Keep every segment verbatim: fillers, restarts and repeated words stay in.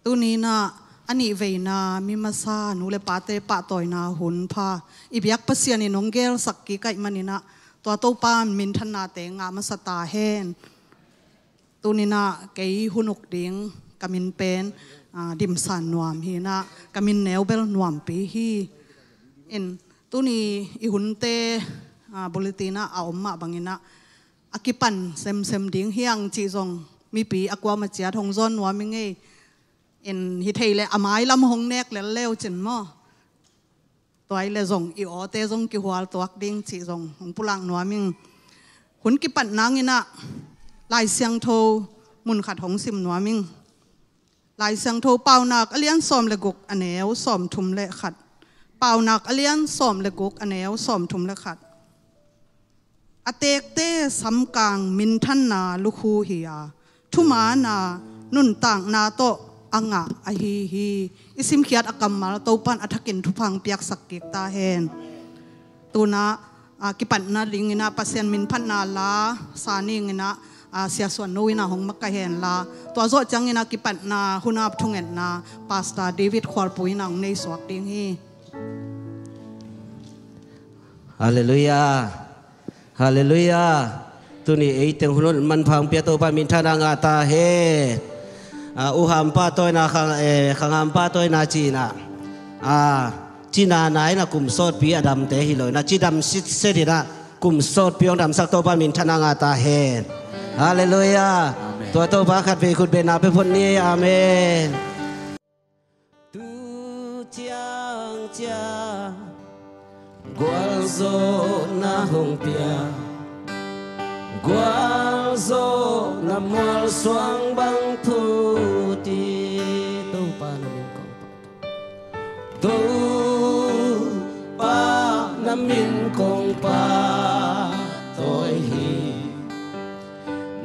Tuni inah a nih veina mi masa nu le pate pahtawina hun pha i biak Pasian in hong gelsak kik ahih manin ah tua Topa minthanna te ngah masa ta hen. Tuni inah kei hun uk ding ka min pen, ah, Dimsan Nuam hi inah ka min neu bel Nuampi hi. In tuni i hunte, ah, bulletin ah a om mah bangin ah a kipan semsem ding hi hang cih zong mipi a kuama ciat hong zawn nuam ing ei. In hi thei leh a mai lam hong nek lel leu cin maw? Tua hi leh zong i awte zong kihual tuak ding cih zong hong pulak nuam ing. Hun kipat nang inah Lai Siangtho mun khat hong sim nuam ing. Lai Siangtho Paunak a lian sawm le guk, a neu sawm thum le khat. Paunak a lian sawm le guk, a neu sawm thum le khat. A teekte samkang minthanna lukhu hi a, thumaanna nuntakna tawh a ngah ahi hi. I simkhiat a kammal Topan a thakin thupha hong piaksak kik ta hen. Tuna, ah, kipatna ding inah Pasian minphatna la sa ning inah, ah, Sia Suan Nu inah hong makaih hen la. Tua zawh ciang inah kipatna hunap thungetna Pastor David Khualpu inah hong nei suak ding hi. Halleluiah. Halleluiah. Tuni ei teng hun manpha hong pia Topa minthanna ngah ta hen. Ah, U Ham pahtawina, Khang, eh, Khang Ham pahtawina ci inah, ah, cinana inah kum sawtpi a damte hi lo inah cidam sitset inah kum sawtpi hong damsak Topa minthanna ngah ta hen. Halleluiah. Amen. Tua Topa khatvei khutbetna pia phot ni. Amen. Tu ciang ciang gualzawhna hong pia, gualzawhna mualsuang bang phut hi. Topa na min kong pa, Topa na min kong pahtawi hi.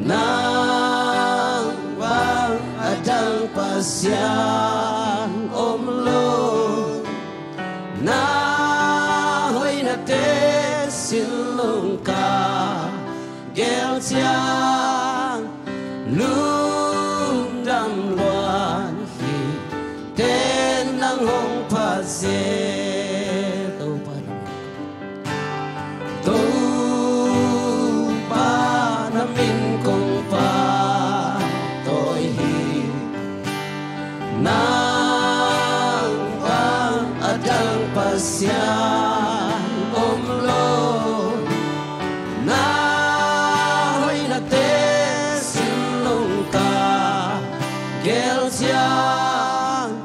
Nang bang a dang Pasian om lo, na hoihnate sinlung ka gel ciang lungdam luan hi. Ten nang hong phat se, Topa na min Topa na min kong pahtawi hi. Nang bang a dang Pasian om lo, na hoihnate sinlung ka gel ciang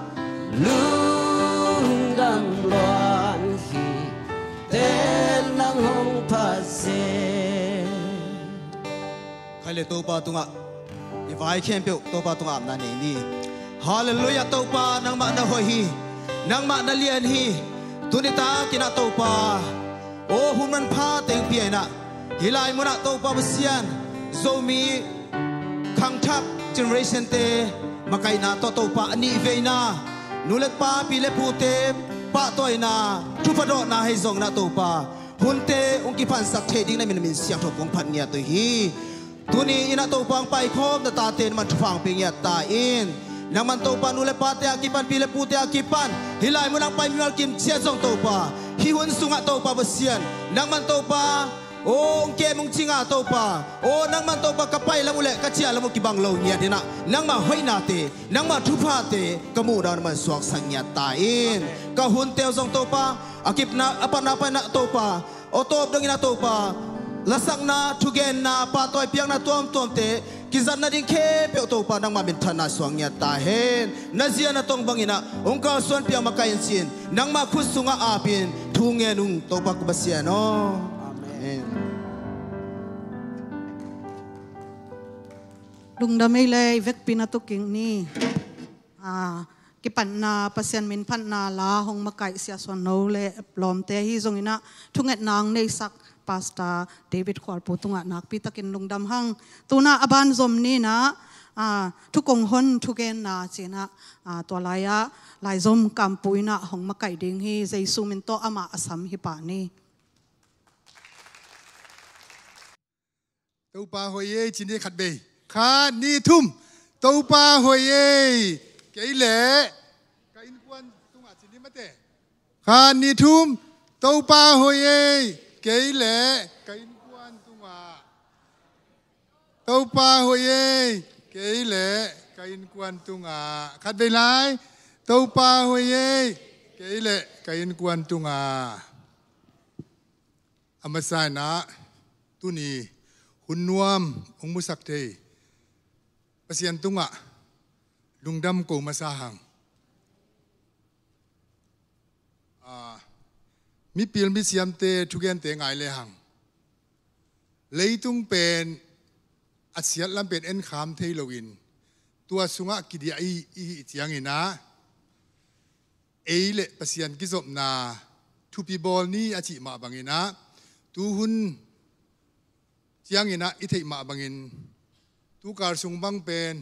lungdam luan hi. Ten nang hong phat se. Khai le Topa tungah i vai khempeuh Topa tungah apna nei ni. Halleluiah. Topa nangmah na hoih hi. Nangmah na lian hi. Tuni takin ah Topa, aw hun manpha teng pia inah hih lai munah Topa Pasian, Zomi khangthak generation te makaihna tawh Topa a nih veina nu le pa, pi le pute pahtawina, thupha dawhna hi zong inah Topa, hunte hong kiphansak theih ding na min, na min siangtho kong phat ngiat uh hi. Tuni inah Topa hong paikhawm na tate nangman thupha hong pia ngiat ta in. Nangman Topa nu le pate a kipan, pi le pute a kipan, hih lai munah hong pai mimal kim ciat zong Topa, hih hun sungah Topa Pasian, nangman Topa, aw hong kem hong cing a Topa, aw nangman Topa ka pai lam uh le ka ciah lam uh kibang lo ngiat inah, nangmah hoihnate, nangmah thuphate ka muhna uh nangman suaksak ngiat ta in. Ka hunte uh zong Topa, a kipna a patna paina Topa, aw tawp dongin ah Topa, lasakna, thugenna, pahtawi piakna tuamtuamte kizatna ding khempeuh Topa nangmah minthanna suang ngiat ta hen. Na zia na tong bangin ah hong kalsuan piak makaih in ci-in nangmah khut sungah apin thu ngen ung Topa ka Pasian aw. Amen. Lungdam ei le, i vekpi na tu kik ni. Ah, kipatna Pasian minphatna la hong makaih Sia Suan No le lawmte ahi zongin ah thungetna hong neisak Pastor David Khualpu tungah nakpi takin lungdam hang. Tuna a ban zom ni inah, ah, thu kong hon thugenna ci-in ah, ah, tua lai-ah laizom kampu in ah hong makaih ding hi. Jesu min tawh amah a sam hi pah ni. Topa hoih ei, ci ni khat bei. Khat, nih, thum. Topa hoih ei. Kei le ka innkuan tungah ci ni mate. Khat, nih, thum. Topa hoih ei, kei le ka innkuan tungah. Topa hoih ei, kei le ka innkuan tungah. Khat vei lai. Topa hoih ei, kei le ka innkuan tungah. A masa in ah tuni hun nuam hong musak thei Pasian tungah lungdam ko masa hang. Ah, mipil misiamte thugente ngai le hang. Leitung pen a siat lam pen enkham thei loin tua sungah kidiah i, i hih ciangin ah ei le Pasian kizopna thupi bawl ni a cih mah bangin ah tuhun ciangin ah i theih mah bangin tukal sung bang pen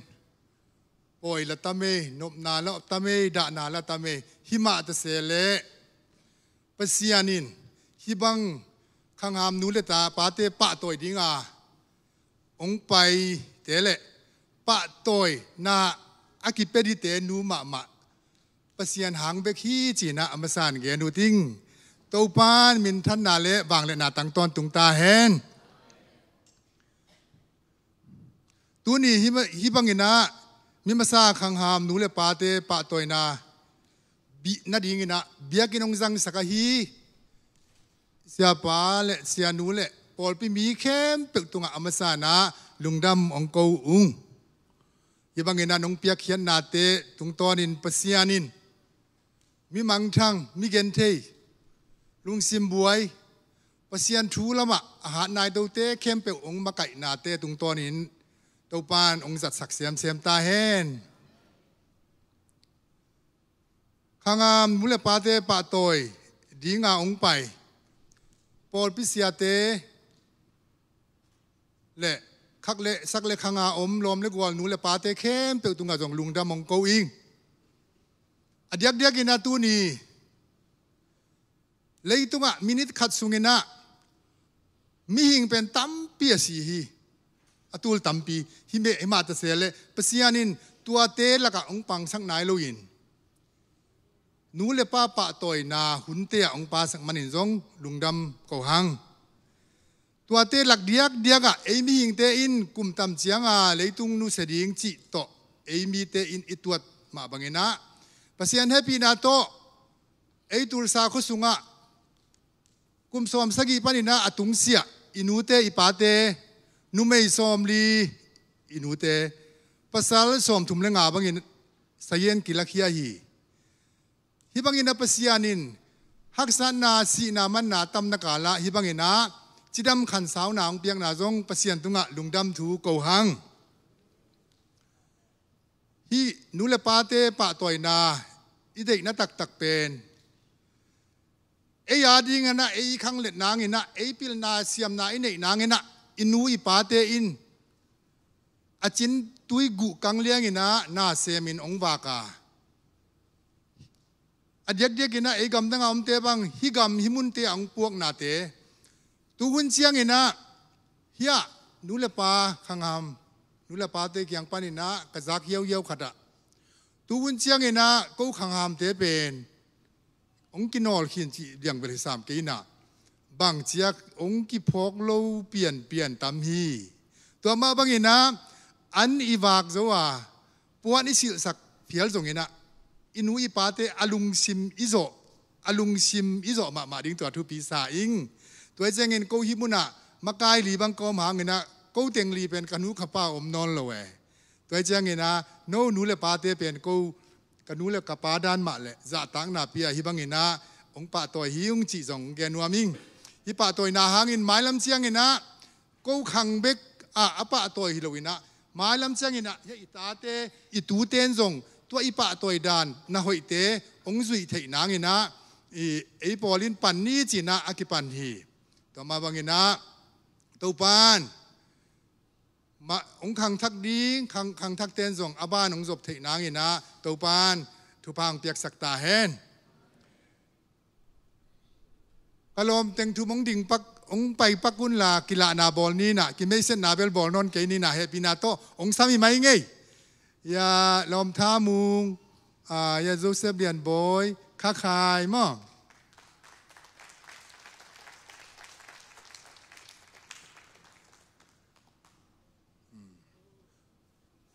pawi la tam ei, nopna la tam ei, dahna la tam ei. Himah ta se leh Pasian in hih bang khangham nu le ta pate pahtawi dinga hong paite le pahtawina a kipia dite nu mahmah Pasian hang bek hi ci-in ah a masa in gen uh ting. Topa'n minthanna le vangliatna tang tawntung ta hen. Tuni hih, hih bangin ah mi masa khangham nu le pate pahtawina bih nadingin ah biakinn hong zangsak ahi siapa le sianu le pawlpi mi khempeuh tungah a masa in ah lungdam hong ko ung. Hih bangin ah nong piakkhiatnate tungtawnin Pasian in mi mangthang, mi genthei, lungsim buai, Pasian thu lamah a hat nai dote khempeuh hong makaihnate tungtawnin Topa'n hong zatsak semsem ta hen. Khangham nu le pate pahtawi dinga hong pai pawlpi siate le khak le sak le khanga om lawm le gual nu le pate khempeuh tungah zong lungdam hong ko ing. A diakdiakin ah tuni leitungah minit khat sungin ah mihing pen tampi a si hi. A tul tampi hi meh, himah ta se leh Pasian in tuate lakah hong pangsak nai loin nu le pa pahtawina hunte ah hong pasak manin zong lungdam ko hang. Tuate lak diakdiakah ei mihingte in kum tam cianga leitung nusia ding cih tawh ei mite in i tuat mah bangin ah Pasian hehpihna tawh ei Tulsa khua sungah kum sawmsagih panin ah a tungsiah i nute i pate, numei sawmli i nute, pasal sawmthum le nga bangin sayen kilakhia hi. Hih bangin ah Pasian in haksatna, sihna, manna a tamna kalah hih bangin ah cidam khansauna hong piakna zong Pasian tungah lungdam thu ko hang. Hih nu le pate pahtawina i deihna taktak pen ei a dingin ah ei khanglet nangin ah ei pilna siamna i neih nangin ah i nu i pate in a cintui guh kang liangin ah na semin hong vak a, a diakdiakin ah ei gamdanga omte bang hih gam hih munte ah hong puaknate tuhun ciangin ah hih ah nu le pa khangham nu le pate kiang panin ah ka zak hiauhiau khat ah tuhun ciangin ah ko khanghamte pen hong kinawl khin cih liangvel hi sam kei in ah bang ciak hong kiphawk lo pianpian tam hi. Tua mah bangin ah an i vak zo a puan i silhsak phial zongin ah i nu i pate a lungsim i zawh, a lungsim i zawh mahmah ding tua thupi sa ing. Tua hi ciangin ko hih munah makai li bang ka om hangin ah ko teng li pen ka nu ka pa om nawn lo e. Tua hi ciangin ah no nu le pate pen ko ka nu le ka pa dan mah le zahtakna pia hih bangin ah hong pahtawi hi ung cih zong gen nuam ing. Hih pahtawina hangin mailam ciangin ah ko khang bek ah a pahtawi hi loin ah mailam ciangin ah hih i tate i tute in zong tua i pahtawi dan na hoihte hong zuih theih nangin ah i, ei pawl in pan ni ci-in ah a kipan hi. Tua mah bangin ah Topa'n mah hong khangthak ding, khang, khangthakte in zong a ban hong zop theih nangin ah Topa'n thupha hong piaksak ta hen. Ka lawm teng thum hong ding pak, hong pai pak unla kilahna bawl ni in ah, kimeisetna bel bawl nawn kei ni in ah hehpihna tawh hong sam hi mai ngei. Ya Lawm Tha Mung, ah, ya Joseph Lian Bawi, Kha Khai maw.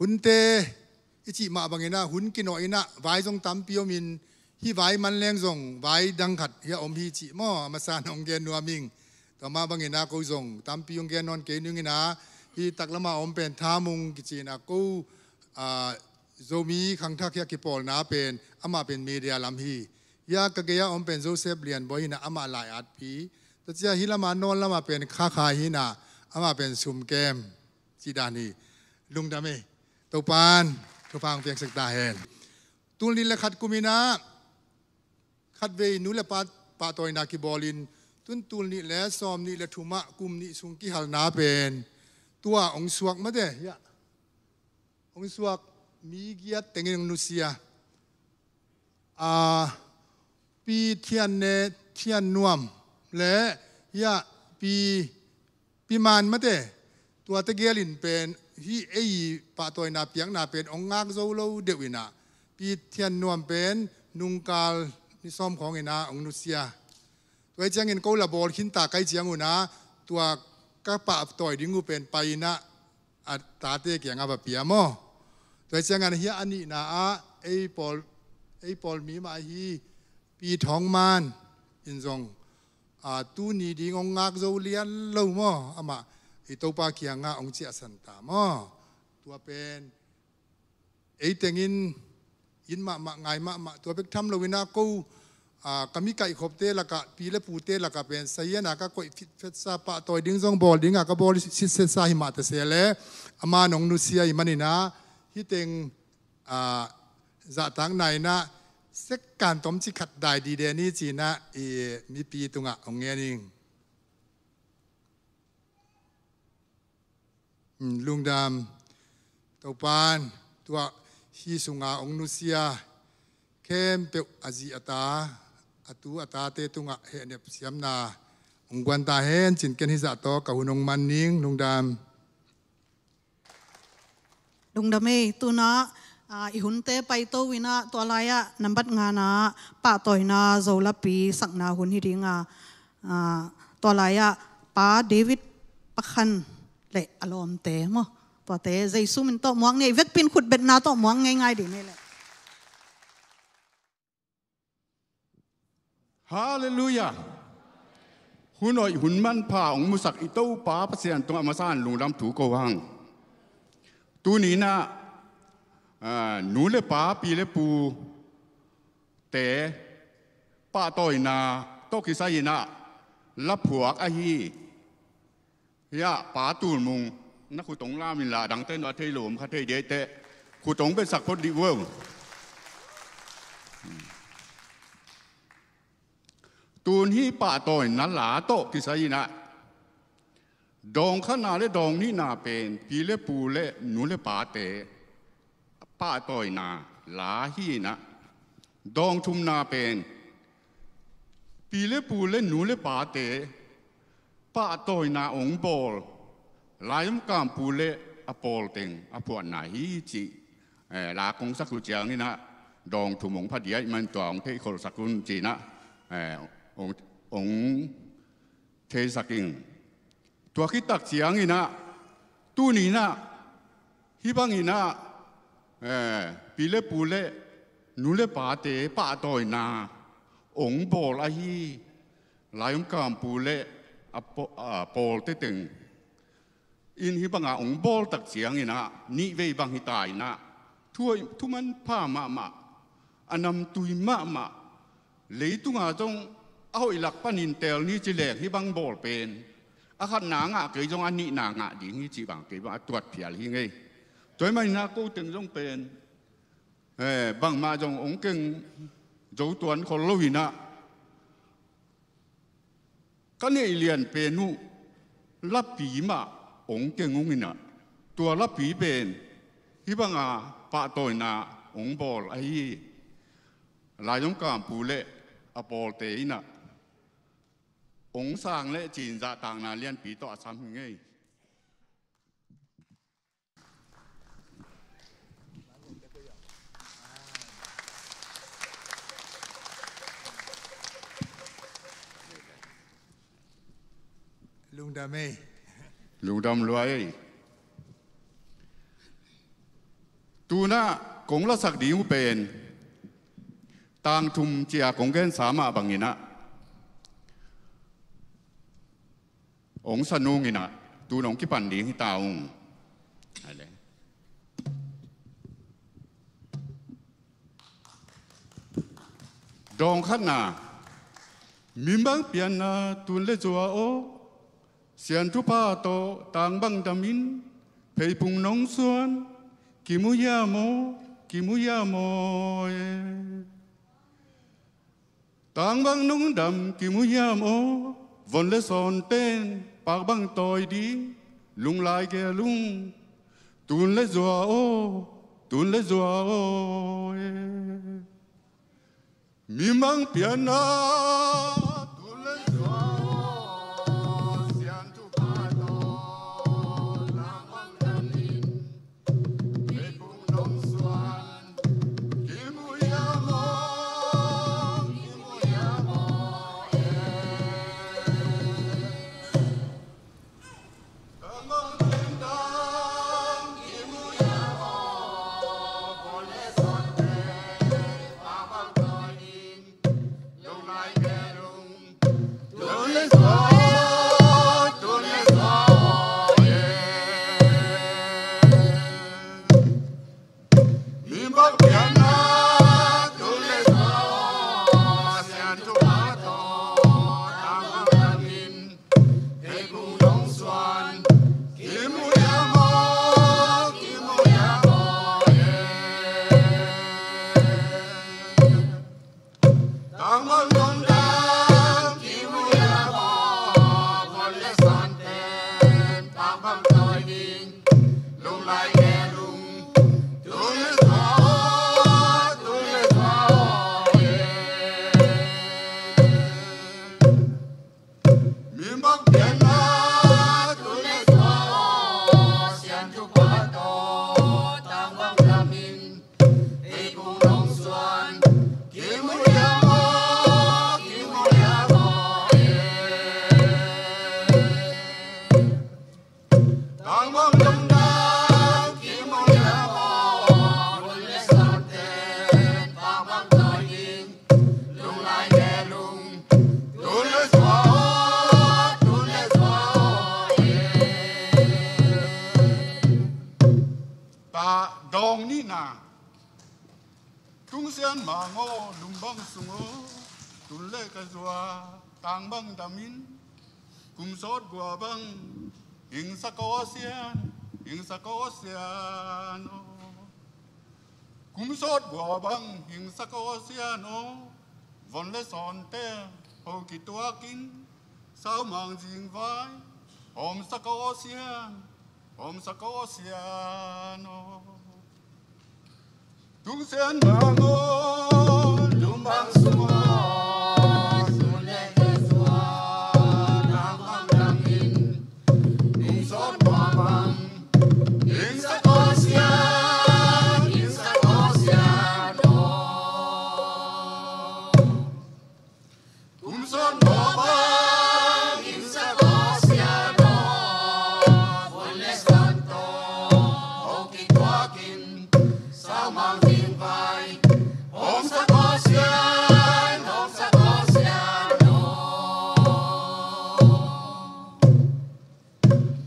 Hunte i cih mah bangin ah hun kinawh in ah vai zong tampi om in, hih vai man leng zong vai dang khat hih a om hi cih maw, a masa in hong gen nuam ing. Tua mah bangin ah ko zong tampi hong gen nawn kei ning in ah, hih taklam a om pen Tha Mung kici in ah ko, ah, Zomi khangthak hih a kipawlna pen amah pen media lam hi. Hih a ka gei a om pen Joseph Lian Bawi hi in ah amah lai-atpi. Tua ciang hih lam a nawn lam a pen Kha Khai hi in ah amah pen sum kem. Cih dan hi. Lungdam ei. Topa'n thupha hong piaksak ta hen. Tul nih le khat kum in ah khatvei nu le pa pahtawina kibawl in, tun tul nih le sawm nih le thum ah kum nih sung kihalna pen tua hong suak mate, ya, hong suak mi giat teng in hong nusia. A, Pi Thian Ne, Thian Nuam le, ya, Pi, Pi Man mate, tuate gel in pen hih ei pahtawina piakna pen hong ngak zo lo deuh in ah, Pi Thian Nuam pen nungkal ni sawm khawng in ah hong nusia. Tua hi ciangin ko la bawl khin ta ka hih ciang un ah, tua ka pahtawi ding uh pen pai in ah a tate kiangah va pia maw. Tua hi ciangin hih a nihna ah ei pawl, ei pawl mi mah ahi Pi Thawng Man in zong, a, tuni ding hong ngak zo lian lo maw, amah i Topa kiangah hong ciahsan ta maw. Tua pen ei teng in, in mahmah, ngai mahmah, tua bek tham lo in ah ko, a, ka mi kaihkhopte lakah, pi le pute lakah pen sahian a ka koih fitfetsa, pahtawi ding zong bawl ding a ka bawl sitsetsa hi mah ta se leh, a man hong nusia ahih manin ah hih teng, a, zahtakna in ah second tomcik khat dai dide ni ci in ah i mipi tungah hong ngen ing. Lungdam. Topa'n tua hih sunga hong nusia khempeuh a zi a ta, a tu a tate tungah hehnep siamna hong guan ta hen ci in ken hih zah tawh ka hun hong man ning. Lungdam. Lungdam ei. Tu in ah, a, i hunte paito in ah, tua lai-ah nambat ngana pahtawina Zolapi sakna hun hi ding a, a, tua lai-ah Pa David Pakhan le a lawmte maw, tuate Jesu min tawh muak ni, i vekpi in khutbetna tawh muak ngeingai ding ni leh. Halleluiah. Hun hoih hun manpha hong musak i Topa Pasian tungah a masa in lungdam thu ko hang. Tuni in ah, a, nu le pa, pi le pute pahtawina tawh kisai in ah la phuak ahi. Hia, Pa Tul Mung, na khut hong lam in la, dangte na thei lo om kha thei diaite, khut hong betsak phot dih vo. Tun hih pahtawina la tawh kisai in ah, dawng khatna le dawng nihna pen pi le pu le nu le pate pahtawina la hi in ah, dawng thumna pen pi le pu le nu le pate pahtawina hong bawl, Lai Omkampu le a pawl teng a phuahna hi cih, eh, la kong sak uh ciangin ah, dawng thum hong pha ding ahih man tua hong theihkholhsak un ci in ah, eh, hong, hong theisak ing. Tua khit tak ciangin ah, tuni in ah, hih bangin ah, eh, pi le pu le nu le pate pahtawina hong bawl ahi, Lai Omkampu le a paw-, a pawlte teng in hih banga hong bawl tak ciangin ah, nih vei bang hi ta in ah, thu hoih, thu manpha mahmah, a namtui mahmah, leitunga zong a hoih lak panin teel ni ci leng hih bang bawl pen a khatna ngah kei zong a nihna ngah ding hi cih bang kei bang a tuat phial hi ngei. Tua ahih manin ah ko teng zong pen, eh, bangmah zong hong keng zo tuan khol lo in ah, ka neih lian pen uh lapi mah hong keng ung in ah, tua lapi pen hih banga pahtawina hong bawl ahi, Lai Omkampu le a pawlte in ah hong sang leh ci in zahtakna lianpi tawh a sam hi ngei. Dam ei. Lungdam lua ei. Tunah kong lasak ding uh pen tangthum cia kong gensa mah banginah hong sanunginah tun hong kipan ding hita ung. Dawng khatna. Mimang pianna tun le zua aw, sian thupha tawh tang bang damin, pheipung nong suan, kimu hiam aw, kimu hiam aw e. Tang bang nong dam kimu hiam aw, von le sawn ten pak bang tawi ding, lunglai gel ung, tun le zua aw, tun le zua aw e. Mimang pianna tun le zua aw, sian thupha tawh tang bang damin, pheipung nong suan, kimu hiam aw, kimu hiam aw e. Tang bang nong dam kimu hiam aw, von le sawn ten pak bang tawi ding, lunglai gel ung, tun le zua aw, tun le zua aw e. Mimang pianna tun le zua aw, sian thupha tawh tang bang damin, pheipung nong suan, kimu hiam aw, kimu hiam aw e. Tang bang nong dam kimu hiam aw, von le sawn ten pak bang tawi ding, lunglai gel ung, tun le zua aw, tun le zua aw e. Mimang pianna tun le zua aw, sian thupha tawh tang bang damin, pheipung nong suan, kimu hiam aw, kimu hiam aw e. Tang bang nong dam kimu hiam aw, von le sawn ten pak bang tawi ding, lunglai gel ung, tun le zua aw, tun le zua aw e. Tawng nihna. Tung Sian Mang aw, lum bang sung aw, tun le ka zua tang bang damin, kum sawt gua bang hingsak aw Sian, hingsak aw Sian aw. Kum sawt gua bang hingsak aw Sian aw, von le sawn ten ho kituakin, saumang zingvai hawmsak aw Sian, hawmsak aw Sian aw. Tung Sian Mang aw, lum bang sung aw, tun le ka zua tang bang damin, kum sawt gua bang hingsak aw Sian, hingsak aw Sian aw. Kum sawt gua bang hingsak aw Sian aw, von le sawn tawh ho kituakin, saumang zingvai hawmsak aw Sian, hawmsak aw Sian aw.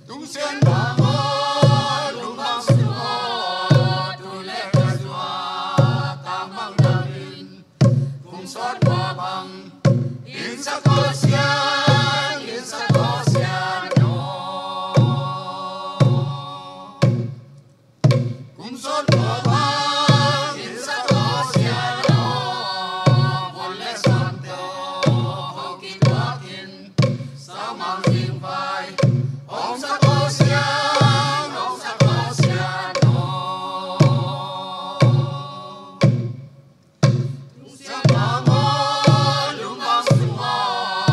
Tung Sian Mang aw, lum bang sung aw, tun le ka zua tang bang damin, kum sawt gua bang hingsak aw Sian, hingsak aw Sian aw. Kum sawt gua bang hingsak aw Sian aw, von le sawn tawh ho kituakin, saumang zingvai hawmsak aw Sian, hawmsak aw Sian aw. Tung Sian Mang aw, lum bang sung aw,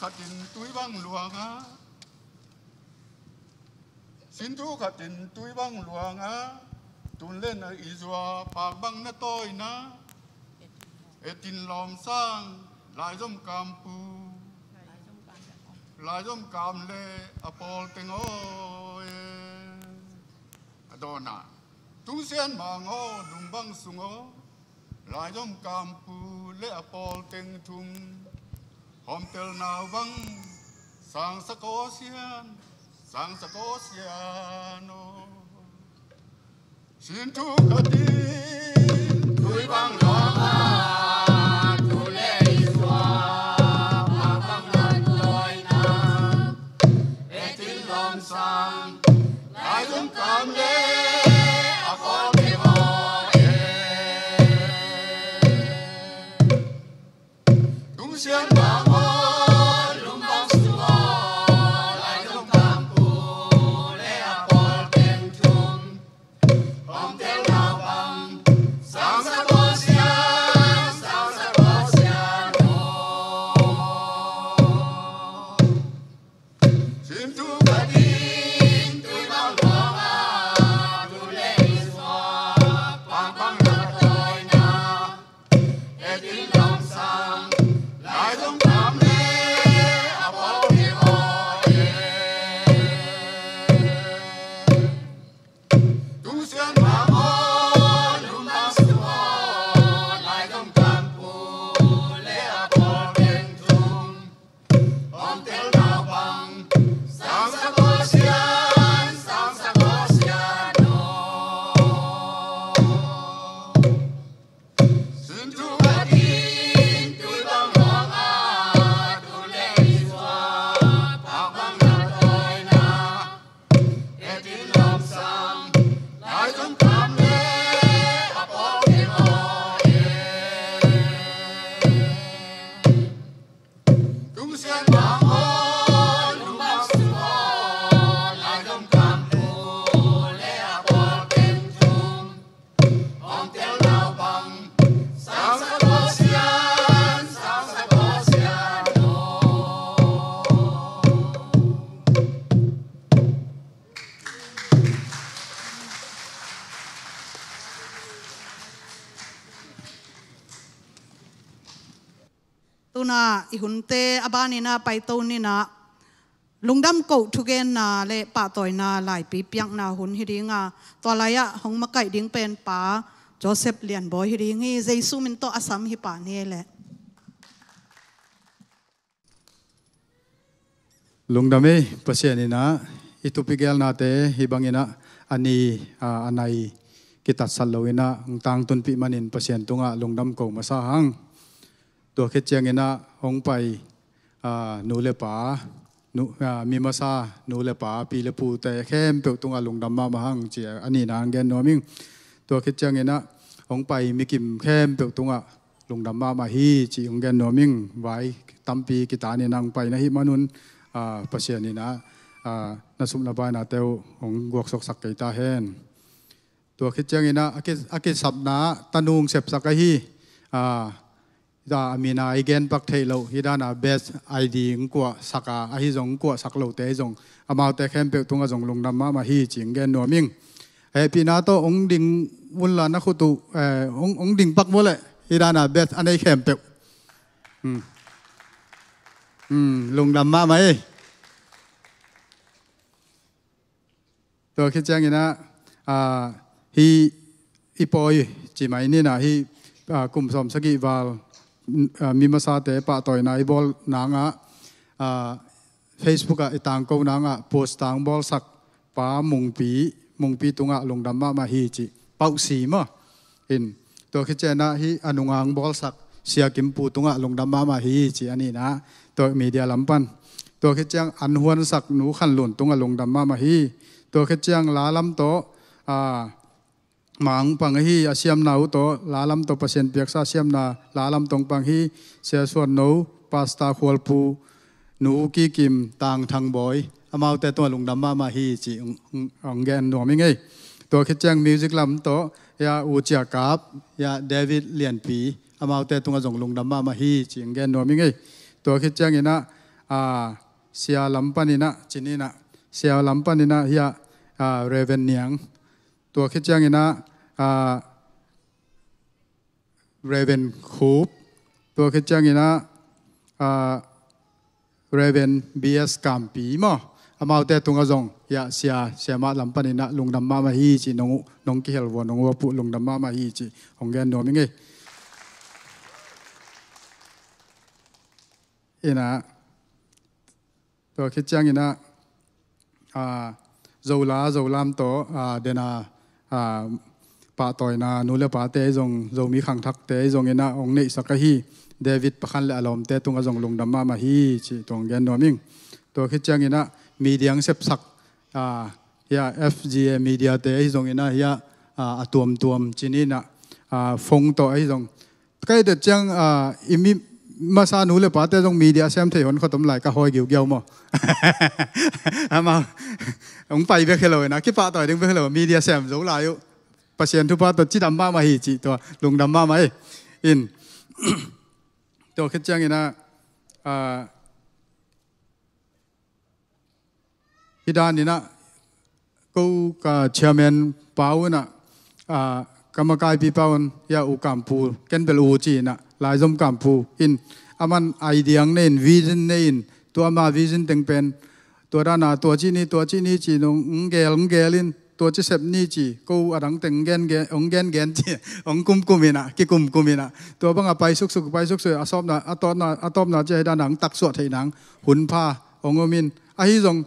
khatin tui bang luanga, sin thu khatin tui bang luanga, tun len a i zua pak bang na tawina, etin lawm sang, laizom kampu, laizom kam le a pawl teng aw e. A dawna, tungsian mang aw, lum bang sung aw, laizom kampu le a pawl teng thum, hawmtel nau bang, sangsak aw sian, sangsak aw sian aw. Sin thu khatin tui bang luanga, tun len i zua pak bang na tawina, etin lawm sang, laizom kam le a pawl teng aw e. Tungsian mang aw, lum bang sung aw, laizom kampu le a pawl teng thum, hawmtel nau bang, sangsak aw sian, sangsak aw sian aw. Sin thu khatin tui bang luanga, tun len i zua pak bang na tawina, etin lawm sang, laizom kam le a pawl teng aw e. Tungsian mang aw, lum bang sung aw, laizom kampu le a pawl teng thum, hawmtel nau bang, sangsak aw sian, sangsak aw sian aw. Sin thu khatin tui bang luanga, tun len i zua pak bang na tawina, etin lawm sang, laizom kam le a pawl teng aw e. Tungsian mang aw, lum bang sung aw, laizom kampu le a pawl teng thum, hawmtel nau bang, sangsak aw sian, sangsak aw sian aw. Tuna i hunte a baninah paito ninah, lungdam koh thugenna le pahtawina laipi piakna hun hi dinga, tua lai-ah hong makaih ding pen Pa Joseph Lianbawi hi ding hi. Jesu min tawh a sam hi pah ni ei leh. Lungdam ei. Pasian inah i thupi gelnate hih banginah a ni, a, a nai kitatsat loinah hong tangtunpih manin Pasian tungah lungdam ko masa hang. Tua khit cianginah hong pai, a, nu le pa, nu, a, mi masa nu le pa, pi le pute khempeuh tungah lungdam mahmah hang ci a nihna hong gen nuam ing. Tua khit cianginah hong pai mikim khempeuh tungah lungdam mahmah hi ci hong gen nuam ing. Vai tampi kitanin hong pai na hih manun, a, Pasian inah, a, na sum na painate uh hong guaksuaksak kei ta hen. Tua khit cianginah a ki, a kisapna tanung sepsak ahi, a, a mina i genpak theih loh hih dana best I D hong kuahsak a, ahi zong hong kuahsak lote ahi zong amaute khempeuh tungah zong lungdam mahmah hi ci hong gen nuam ing. Hehpihna tawh hong ding unla na khut uh, eh, hong, hong ding pak vua leh hih dana best a nei khempeuh. Hmm. Hmm, lungdam mahmah ei. Tua khit cianginah, a, hih i pawi ci mai ninah hih, a, kum sawm sagih val, a, mi masate pahtawina i bawl nangah, a, Facebook ah i tangko nangah post tang bawlsak Pa Mungpi, Mungpi tungah lungdam mahmah hi ci. Pauh si maw. In, tua khit cianah hih a nunga hong bawlsak Sia Kim Pu tungah lungdam mahmah hi ci a nihna, tua media lam pan. Tua khit ciang an huansak Nu Khan Lun tungah lungdam mahmah hi. Tua khit ciang la lam tawh, a, mang pang ahi a siamna uh tawh, la lam tawh Pasian piaksa siamna la lam tawh hong pang hi, Sia Suan No, Pastor Khual Pu, Nu Ki Kim, Tang Thang Bawi, amaute tungah lungdam mahmah hi ci hong, hong, hong gen nuam ing ei. Tua khit ciang music lam tawh, ya U Cia Kap, ya David Lianpi, amaute tungah zong lungdam mahmah hi ci hong gen nuam ing ei. Tua khit cianginah, a, sia lam paninah, cininah, sia lam paninah hiah, a, Reverend Niang. Tua khit cianginah, a, Reverend Khup. Tua khit cianginah, a, Reverend B S Kampi maw. Amaute tungah zong, hiah sia, siamah lam paninah lungdam mahmah hi cih nong uh, nong kihel vua, nong uh a puh lungdam mahmah hi cih hong gen nuam ing ei. Inah, tua khit cianginah, a, Zola, Zolam tawh, a, dena, a, pahtawina, nu le pate zong, Zomi khangthakte zonginah hong neihsak ahi David Pakhan le a lawmte tungah zong lungdam mahmah hi cih tua hong gen nuam ing. Tua khit cianginah media hong sepsak, a, hiah F G A media te ahi zonginah hiah, a, a tuamtuam cininah, a, phone tawh ahi zong. Ka et ciang, a, i mi masa nu le pate zong media sem thei hon khuat om lai ka hawi giugiau maw. Amau hong pai bek hi lo inah, kipahtawi ding bek hi lo, media sem zo lai uh. Pasian thupha tawh cidam mahmah hi cih tua, lungdam mahmah ei. In. Tua khit cianginah, a, Hih daninah, ko ka chairman pa unah, a, ka makaipi pa un, hiah U Kampu, ken bel U ci inah, Laizom Kampu in, aman idea hong nei in, vision nei in, tua ama vision teng pen, tua dana, tua ci ni, tua ci ni ci, hong gel, hong gel in, tua ci sep ni ci, ko a dang teng hong gen, gen, hong gen, gen ci, hong kumkum inah, kikumkum inah. Tua bangah paisuksuk, paisuksuk, a sawpna, a tawpna, a tawpna ci a hih dana hong taksuah theih nang, hun pha, hong om in. Ahi zong,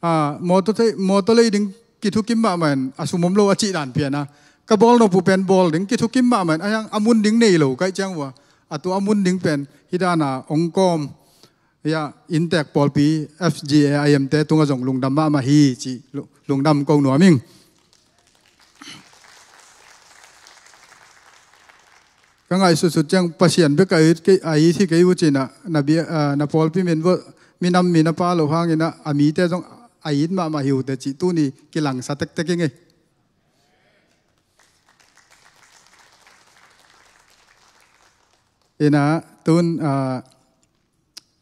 a, mawtaw thei, mawtaw lei ding kithukim mahmah in, a sum om lo a cih dan pian a. Ka bawl nop uh pen bawl ding kithukim mahmah in, a hiang a mun ding nei lo kaih ciang uh a. A tua a mun ding pen, hih dana hong kawm. Hiah, inntek pawlpi F G A I M te tungah zong lungdam mahmah hi cih, lu-, lungdam ko nuam ing. Ka ngaihsutsut ciang Pasian bek a it kei, a it hi kei uh cinah, na bia, a, na pawlpi min vawh, minam mi na pa loh hanginah, a mite zong a it mahmah hi uh teh cih tuni kilangsa tektek ing ei. Inah, tun, a,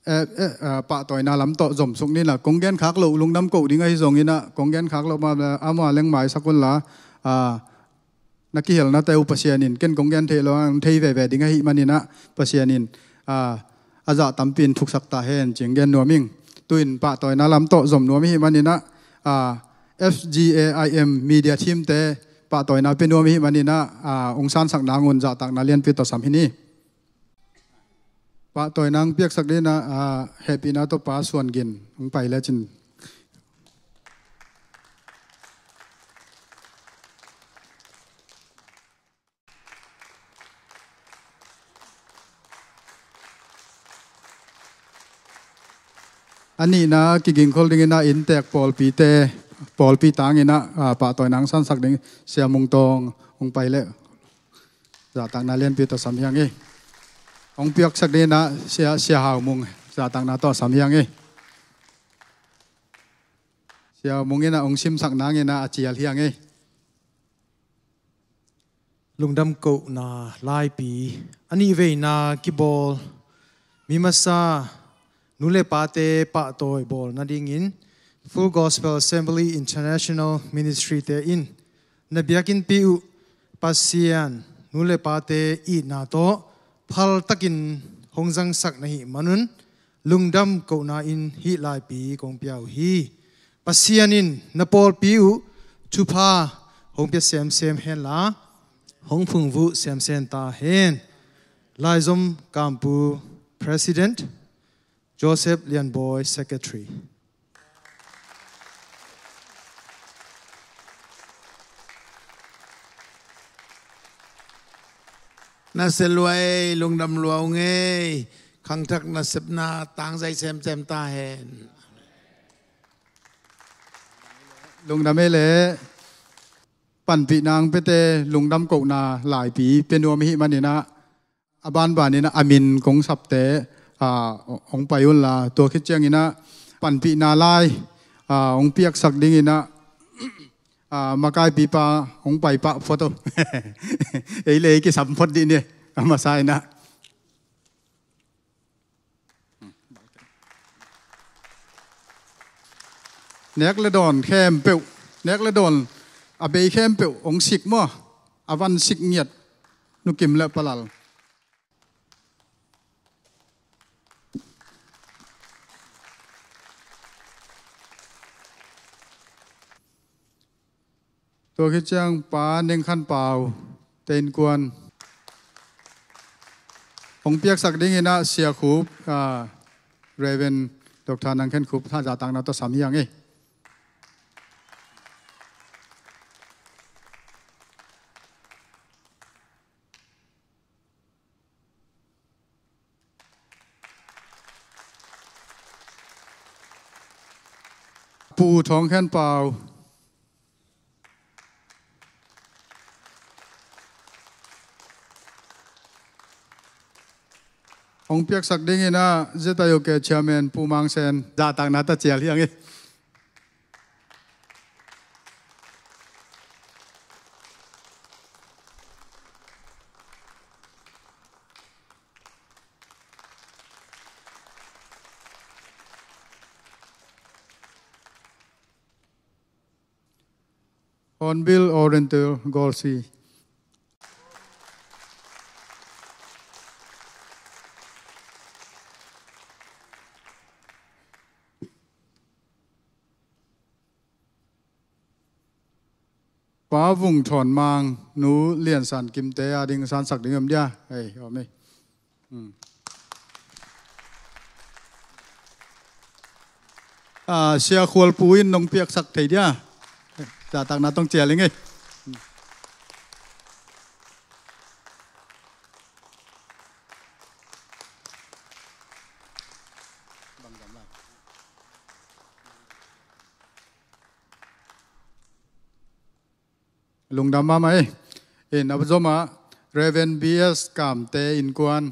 eh, eh, ah, pahtawina lam tawh zomsuk ninah, kong genkhak loh lungdam koh ding ahi zonginah, kong genkhak loh ma, ama leng maisak unla, ah, na kihelnate uh Pasian in, ken kong gen theih lo, ang thei veve ding ahi maninah, Pasian in, ah, a zah tampi in thuksak ta hen, cing gen nuam ing. Tuin pahtawina lam tawh zom nuam ahi maninah, ah, F G A I M media team te pahtawina pia nuam ahi maninah, ah, ong sansak nangun zahtakna lianpi tawh sam hi ni. Pahtawina hong piaksak dinah, ah, hehpihna tawh Pa Suan Gin hong pai lecin. A nihna kigingkhol dinginah inntek pawlpite, pawlpi tanginah, ah, pahtawina hong sansak ding Sia Mung Tawng hong pai leh. Zahtakna lianpi tawh sam hiang ei. Hong piaksak dinah Sia, Sia Hau Mung zahtakna tawh sam hiang ei. Sia Hau Mung inah hong simsak nanginah a cial hiang ei. Lungdam kohna laipi a nih veina kibawl mi masa nu le pate pahtawi bawl nadingin Full Gospel Assembly International Ministry te in na biakinnpi uh Pasian nu le pate itna tawh phaltakin hong zangsak na hih manun lungdam kohna in hih laipi kong pia uh hi. Pasian in na pawlpi uh thupha hong pia semsem henla hong phungvuh semsem ta hen. Laizom Kampu President, Joseph Lianbawi Secretary. Nasep lua ei, lungdam lua ung ei, khangthak nasepna tangzai semsem ta hen. Lungdam ei leh, panpihna hong piate lungdam kohna laipi pia nuam ahi maninah, a banbaninah a min kong sapte, ah, hong pai unla, tua khit cianginah panpihna lai, ah, hong piaksak dinginah, ah, makaipipa hong pai pah phot uh. Ei le ei kisam phot dih ni, a masa inah. Nek le dawn khempeuh, nek le dawn a bei khempeuh hong sik maw? A van sik ngiat Nu Kim le Pa Lal. Tua khit ciang Pa Neng Khan Pau te innkuan hong piaksak dingin ah Sia Khup, ah, Reverend Doctor Nang Khen Khup tha zahtakna tawh sam hi hang e. Pu Thawng Khen Pau hong piaksak dingin ah Z I O K Chairman Pu Mang Sen zahtakna tawh cial hi hang e. Hornbill Oriental Gold Sea. Pa Vung Thawn Mang, Nu Lian San Kim te a ding sansak ding om dia. Hei, om e. Hmm. Ah, Sia Khual Pu in nong piaksak thei dia. Zahtakna tawh cial ing e. Lungdam mahmah e. In a zom ah Reverend B S Kam te innkuan.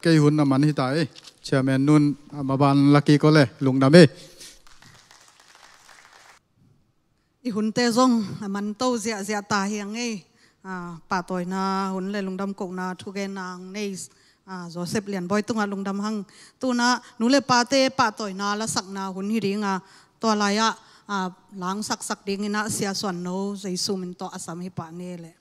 Kei hun a man hi ta e. Chairman nun a maban laki ko le lungdam e. I hunte zong a man to ziahziah ta hi hang e. Ah, pahtawina hun le lungdam kohna thugenna hong nei, ah, Joseph Lian Bawi tungah lungdam hang. Tuna nu le pate pahtawina lasakna hun hi ding a, tua lai-ah, ah, langsaksak dingin ah Sia Suan No Jesu min tawh a sam hi pah ni le.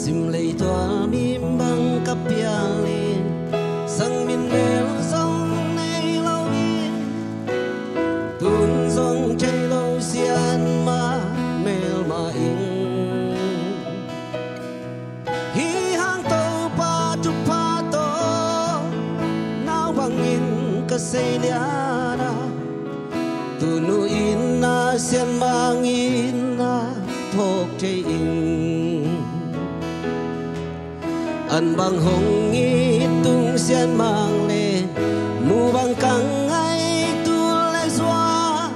Simlei tual mi bang ka pial in, sang min mel zong nei lo in, tun zong thei lo sian mah melmah in. Hi hang Topa thupha tawh nau bangin ka sei lian a, tunu in a sian mangin a phawk thei in. An bang hong it tung sian mang le, mu bang ka ngai tul le zua,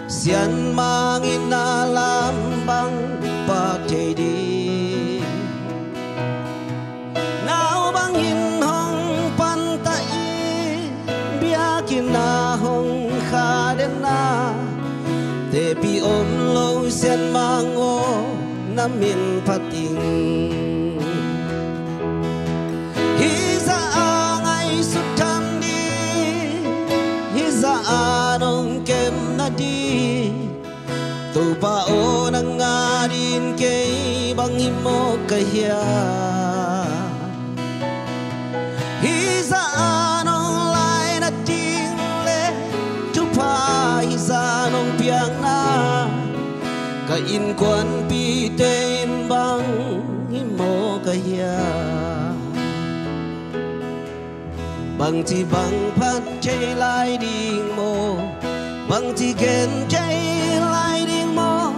sian mangin a lam bang pha thei ding. Nau bangin hong panta i, biakinn ah hong kha den a, tepi om lo sian mang aw, na min phat ing. Hih zah a ngaihsut tham ding, hih zah a nong kem nading, Topa aw, nang a dingin kei bang hi mawk ka hia? Hih zah a nong lai nading le thupha hih zah nong piakna, ka innkuanpihte in bang hi mawk ka hia? Bangci bang phat thei lai ding maw? Bangci gen thei lai ding maw?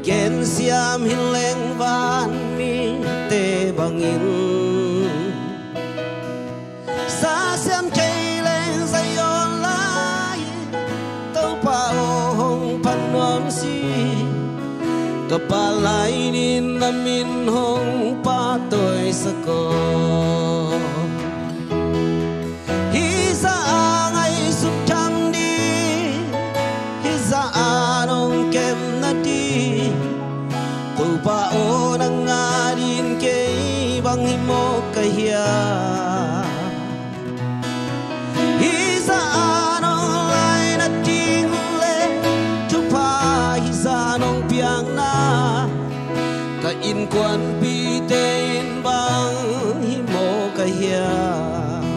Gen siam hi leng vanmite bangin, sa siam thei leng Zion lai, nuam si. Ka Pa lainin na min hong pahtawi sak aw. Hih zah a ngaihsut tham ding, hih zah a nong kemna ding, Topa aw, nang adingin kei bang hi mawk ka hiam? Hih zah a nong laina ding le thupha, hih zah nong piakna, ka innkuanpihte in bang hi mawk ka hiam?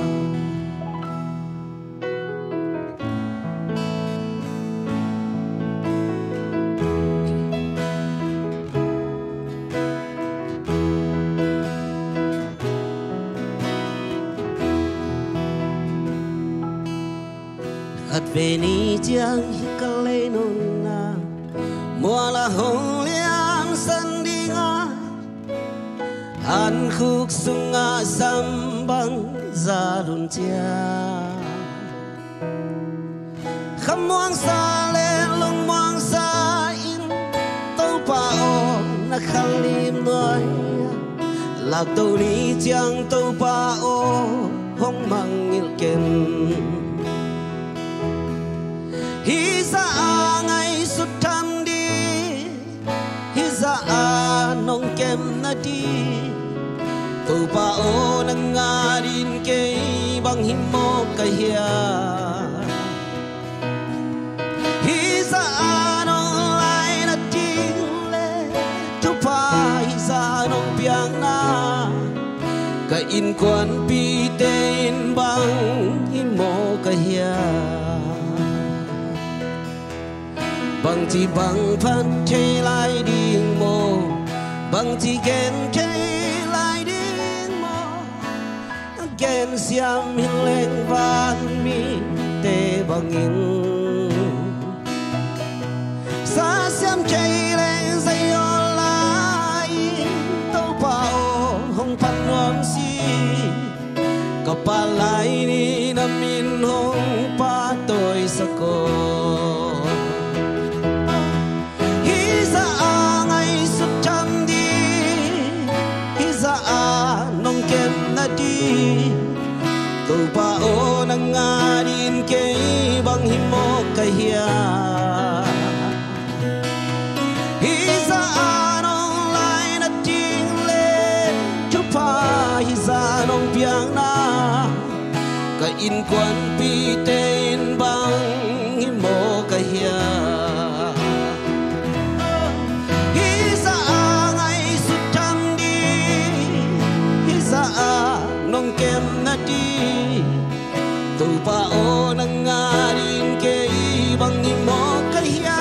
Khatvei ni ciang hih ka leinuamna mual ah hong liansan ding a, hankhuk sungah sam bang za lun ciang, khamuangsa le lungmuangsa in, Topa aw, na khalim nuai-ah, lakto ni ciang Topa aw, hong mangngilh ken. Hih zah a ngaihsut tham ding, hih zah a nong kemna ding, Topa aw, nang adingin kei bang hi mawk ka hiam? Hih zah a nong laina ding le thupha, hih zah nong piakna, ka innkuanpihte in bang hi mawk ka hiam? Bangci bang phat thei lai ding maw? Bangci gen thei lai ding maw? Gensiam hi leng vanmite bangin, sasiam thei leng zayawl lai-in, Topa aw, hong phat nuam si. Ka Pa lainin na min hong pahtawi sak aw. Hih zah a ngaihsut tham ding, hih zah a nong kemna ding, Topa aw, nang adingin kei bang hi mawk ka hiam? Hih zah a nong laina ding le thupha, hih zah nong piakna, ka innkuanpihte in bang hi mawk ka hiam? Hih zah a ngaihsut tham ding, hih zah a nong kemna ding, Topa aw, nang adingin kei bang hi mawk ka hiam?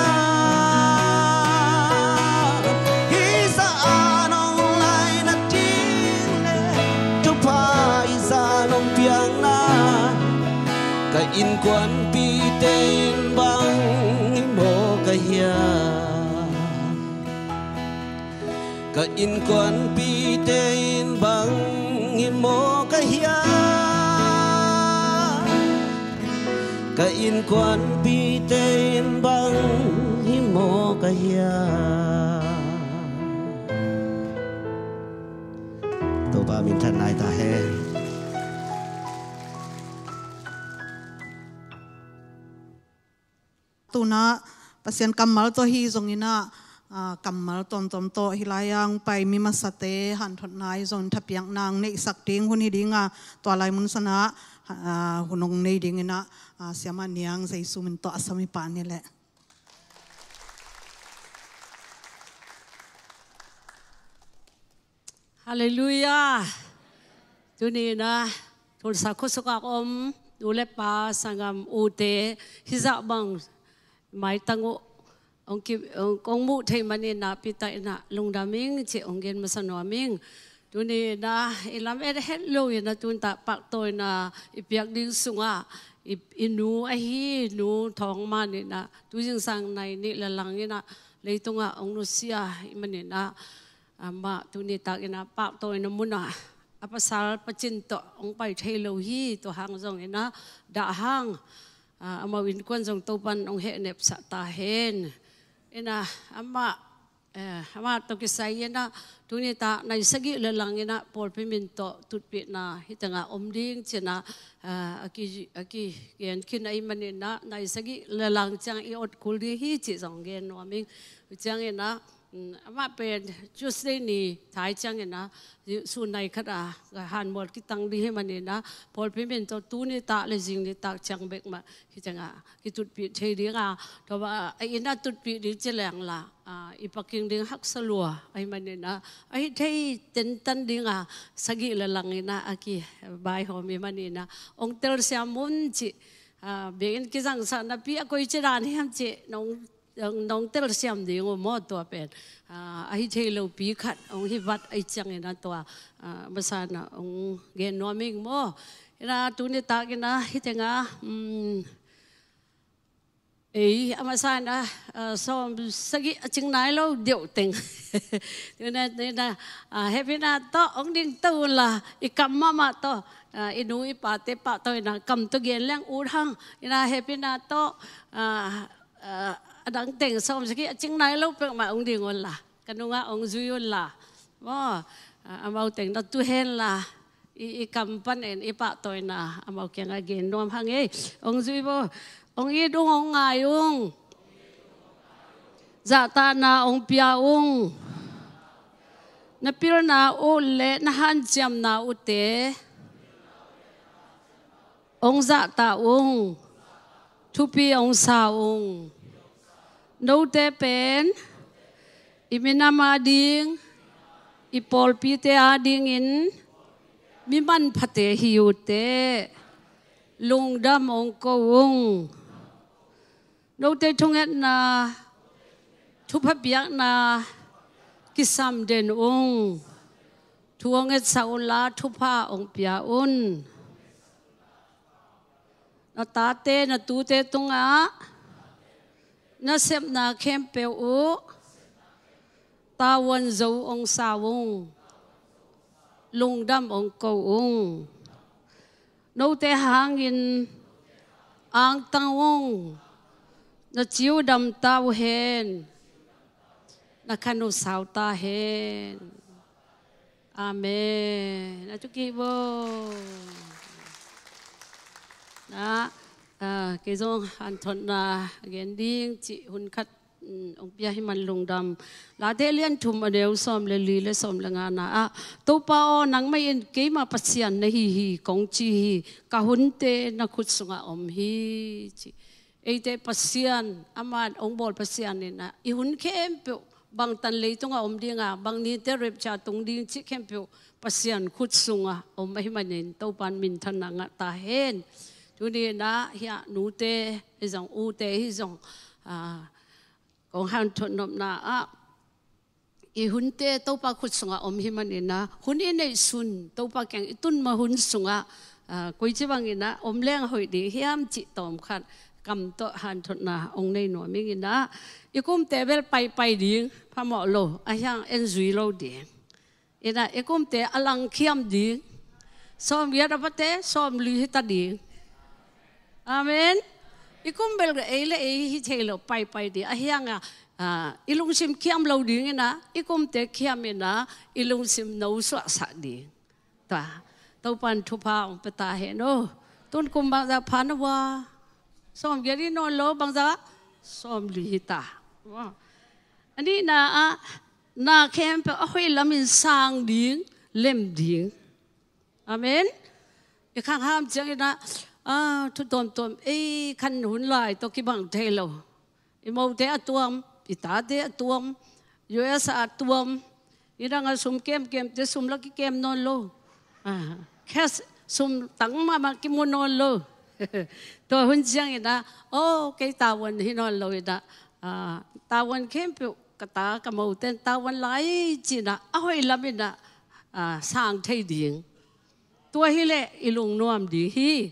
Hih zah a nong laina ding le thupha, hih zah nong piakna, ka innkuanpihte in bang hi mawk ka hiam? Ka innkuanpihte in bang hi mawk ka hiam? Ka innkuanpihte in bang hi mawk ka hiam? Topa minthanna hi ta hen. Tuna Pasian kammal tawh hi zongin ah, ah, kammal tuamtuam tawh hih lai-ah hong pai mi masate hanthotna hi zongin thapiakna hong neihsak ding hun hi ding a, tua lai mun sanah, ah, hun hong nei dingin ah, ah, Siamah Niang Jesu min tawh a sam hi pah ni leh. Halleluiah. Tuni-in ah Tulsa khuasungah om nu le pa, sanggam ute, hih zah bang maitang uh hong ki, hong, hong muh theih manin ah Peter in ah lungdam ing ci-in hong gen masa nuam ing. Tuni-in ah i lamet het loin ah tun tah pahtawina i piak ding sungah i, i nu ahi Nu Thawng Man in ah tu zingsang nai nih le lang in ah leitungah hong nusia ahih manin ah, amah tuni takin ah pahtawina munah a pasal pacin tawh hong pai thei lo hi. Tua hang zongin ah dah hang, ah, amau innkuan zong Topan hong hehnepsak ta hen. Ina, amah, eh, amah tawh kisai ina, tuni tak nai sagih le lang ina, pawlpi min tawh tutpihna hi tengah om ding ci ina, eh, a ki, a kigen khin ahih man ina, nai sagih le lang ciang i ot kul ding hi ci zong gen nuam ing. Ciang ina, mm, amah pen Tuesday ni thai ciang ina, sun nai khat a, hanmual kitang ding hi man ina, pawlpi min tawh tuni tak le zing ni tak ciang bek mah hi tengah kitutpih thei ding a, tua a ina tutpih ding ci leng la, a, i paking ding haksa lua ahih man ina, ahi thei tentan ding a, sagih le lang ina a kibaihawm ahih man ina, ong telsiam un ci, a, biakinn kizangsak napi a koici dan hiam ci, nong, nong telsiam ding uh maw tua pen, a, ahi thei lopi khat ong hi vat ahih ciang ina tua, a, masa ina ong gen nuam ing maw. Ina tuni tak ina hi tengah, mm, ei, a masa ina, a, sawm sagih a cing nai lo deuh teng. Tuni ina, a, hehpihna tawh ong ding to un la, i kam mahmah tawh, a, i nu i pate pahtawi ina kam tawh gen leng ut hang. Ina hehpihna tawh, a, a, a dang teng sawm sagih a cing nai lo peuhmah ong ding un la, ka nungah ong zui un la. Maw, a, amau teng na tu hen la, i, i kam pan en i pahtawina amau kiangah gen nuam hang ei. Ong zui bo, ong it ung, ong ngai ung. Zahtakna ong pia ung. Na pilna uh le na hanciamna uhte ong zahtak ung, thupi ong sa ung. Note pen i minam ading, i pawlpite adingin mi manphate hi uh teh, lungdam ong ko ung. Note thungetna, thupha piakna kisam den ung. Thu ong etsak un la, thupha ong pia un. Na tate, na tute tungah na sepna khempeuh uh tavuan zo ong sa ung. Lungdam ong ko ung. Note hangin angtang ung. Na ci uh dam ta uh hen. Na khan uh sau ta hen. Amen. A tu kik bo. Na, a, kei zong hanthotna gen ding cih hun khat, mm, ong pia hi man lungdam. Late lian thum a neu sawm le li le sawm le ngana ah, Topa aw, nangmah in keima Pasian na hi hi kong ci hi, ka hunte na khut sungah om hi ci. Eite Pasian, amah ong bawl Pasian ina, i hun khempeuh bangtan leitungah om dinga, bang nite rapture tung ding cih khempeuh Pasian khut sungah om ahih manin Topan minthanna ngah ta hen. Tuni ina hih nute hi zong, ute hi zong, a, kong hanthot nopna ah, i hunte Topa khut sungah om hi man ina, hun i neih sun Topa kiang i tun ma hun sungah, a, koici bang ina om leng hoih ding hiam cih tawm khat kam tawh hanthotna ong nei nuam ing ina, i kumte bel paipai ding phamawh lo, a hiang en zui lo ding. Ina i kumte a langkhiam ding. Sawm giat a pate sawm li hi ta ding. Amen. I kum bel ei le ei hi thei lo, paipai ding. A hiang a, a, i lungsim khiam lo ding ina, i kumte khiam ina, i lungsim no suahsak ding. Tua, Topan thupha ong pia ta hen aw. Tun kum bangzah pha na ua? Sawm giat hi nawn lo, bangzah? Sawm li hi ta. Wow. A nihna ah, na khempeuh a hoih lamin sang ding, lem ding. Amen. I khangham ciang ina, a, thu tuamtuam ei khan hun lai tawh kibang thei lo. I mote a tuam, i tate a tuam, U S A a tuam, i dang a sum kemkemte sum la kikem nawn lo. A, cash sum tang mahmah kimu nawn lo. Tua hun ciang ina, aw, kei tavuan hi nawn lo ina, a, tavuan khempeuh ka ta ka moten tavuan lai ci ina, a hoih lam ina, a, sang thei ding. Tua hi leh i lungnuam ding hi.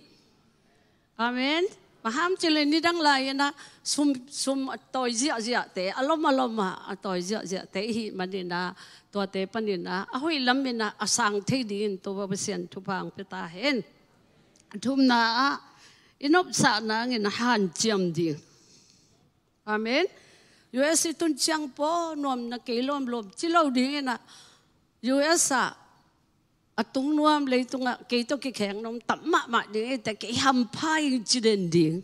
Amen. Bang hang hiam cih leh nidang lai ina sum, sum a tawi ziahziahte, a lom a lom a, a tawi ziahziahte i hih man ina, tuate pan ina a hoih lam ina a sang thei dingin Topa Pasian thupha ong pia ta hen. Thumna ah, i nopsakna hangin hanciam ding. Amen. U S i tun ciang paw nuam na kei lawmlawm ci lo ding inah, U S ah a tung nuam leitungah kei tawh kikheng nuam tam mahmah ding i te, kei hampha ing ci den ding.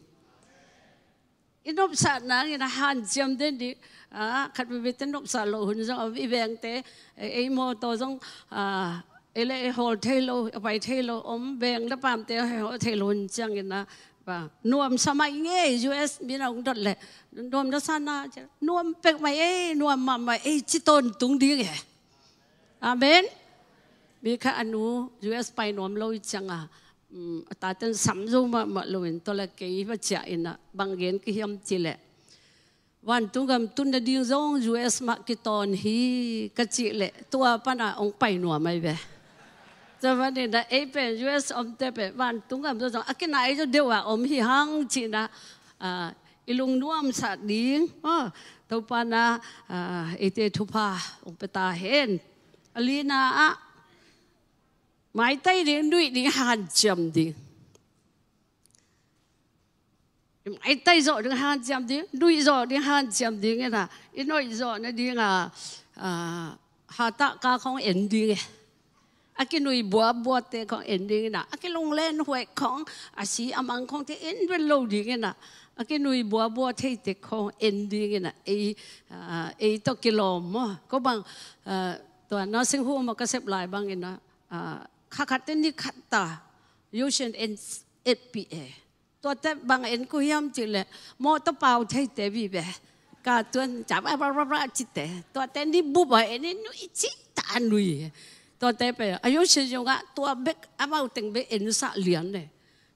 I nopsah nangin a hanciam den ding. Ah, khat veve te nopsah lo hun zong om, i vengte, eh, ei mawtaw zong, ah, ei le ei hawl thei lo, a pai thei lo om, veng le pamte ei hawl thei lo hun ciangin a, ba, nuamsa mah i ngei, U S mi na hong dot leh nuam na sa na, nuam pek mah ei, nuam mahmah ei ci tawntung ding e. Amen. Mi khat a nu U S pai nuam lo i cianga, um, a taten sam zo mahmah loin, tua le kei va ciah inah bang gen ka hiam cih leh, vantung gam tun nading zong U S mah kitawn hi ka cih leh, tua pana hong pai nuam ahi ve. Tua paninah ei pen U S omte pen vantung gam zong a kinai zo deuh a om hi hang cihna, ah, i lungnuamsah ding. Oh, Topa na, ah, eite thupha hong pia ta hen. A lina ah, maitai ding, nuih ding, hanciam ding. I maitai zawh ding hanciam ding, nuih zawh ding hanciam ding inah, i noih zawh nadinga, ah, hatah ka khawng en ding e. A kinui buabuate khawng en ding inah, a kilunglen huai khawng, a si a mang khawngte en vel lo ding inah, a kinui buabua theite khawng en ding inah, ei, ah, ei tawh kilawm maw. Ko bang, ah, tua nursing home ah ka sep lai bang inah, ah, kha khat te ni khat ta, U S in en etpih e. Tuate bang en ku hiam cih leh, mawtaw pau theite vive. Ka tuan ca ba ba ba ba cite. Tuate ni bup a en in nuih cih ta a nuih. Tuate pen a U S zongah tua bek amau teng bek ensah lian e.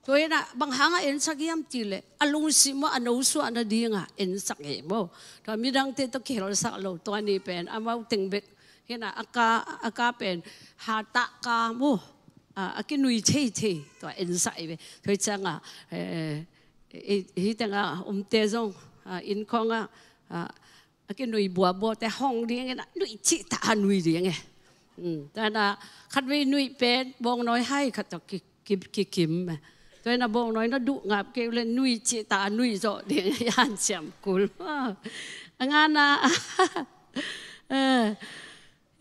Tua inah bang hangah ensak hiam cih leh, a lungsim maw, a nosuah nadingah ensak e maw. Tua midangte tawh kihelsak lo, tua ni pen amau teng bek hinah a ka, a ka pen hatah ka maw. Ah, a kinui theithei tua ensak i ve. Tua hi ciangah, eh, hi, hi tengah omte zong, ah, innkhawngah, ah, a kinui buabuate hong ding inah, nuih cih ta a nuih ding e. Hmm, tua inah khatvei nuih pen bawngnawi hai khat tawh ki, ki, kikim e. Tua inah bawngnawi na duh ngap kei uh leh nuih cih ta a nuih zawh ding e, hanciam kul. A ngana, eh,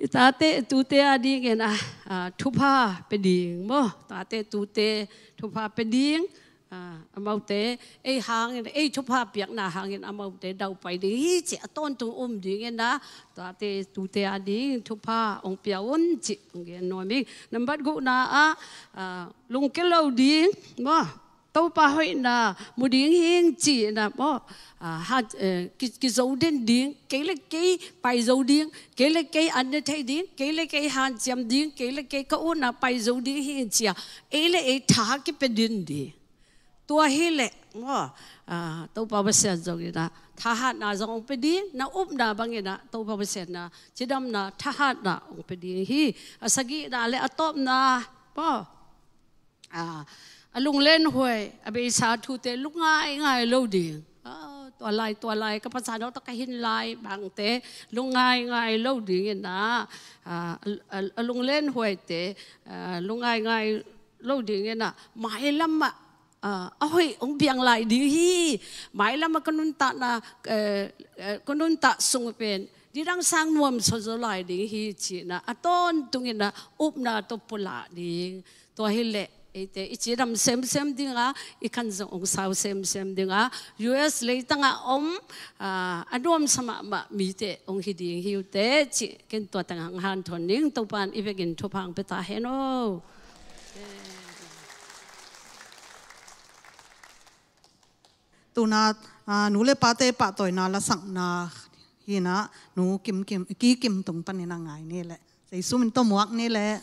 i tate tute a dingin a, a, thupha pia ding maw. Tate tute thupha pia ding. A, amaute ei hangin, ei thupha piakna hangin amaute daupai ding hi cih a tawntung um dingin a, tate tute a ding thupha hong pia un cih hong gen nuam ing. Nambat gukna ah, a, lungkia lo ding maw. Topa hoihna mu ding hing cihna maw. Ah, ha, eh, ki, kizo den ding, kei le kei pai zo ding, kei le kei an ne thei ding, kei le kei hanciam ding, kei le kei ka utna pai zo ding hing cia, ei le ei tha kipia den ding. Tua hileh maw, ah, Topa Pasian zong inah thahatna zong hong pia ding, na upna bang inah Topa Pasian na cidamna thahatna hong pia ding hi. A sagihna le a tawpna maw. Ah, a lunglenhuai, a beisa thute lungngaingai lo ding. Ah, tua lai, tua lai, ka pasal nawh tawh ka hin lai bangte lungngaingai lo dingin ah, ah, a, a, a lunglenhuaite, ah, lungngaingai lo dingin ah, mailam ah, ah, a hoih hong piang lai ding hi. Mailam ah ka nuntakna, eh, eh, ka nuntak sung pen nidang sang nuam sazaw lai ding hi cihna a tawntungin ah upna tawh pulak ding. Tua hileh eite i cidam semsem dinga, i khan zong hong sau semsem dinga, U S leitangah om, ah, a nuamsa mahmah mite hong hi ding hi uh teh cih ken tua tengah hong hanthawn ning. Topa in i vekin thupha hong pia ta hen aw. Tuna, ah, nu le pate pahtawina lasakna hi inah, nu Kim Kim, Ki Kim tung panin a ngai ni leh. Zeisu min tawh muak ni leh.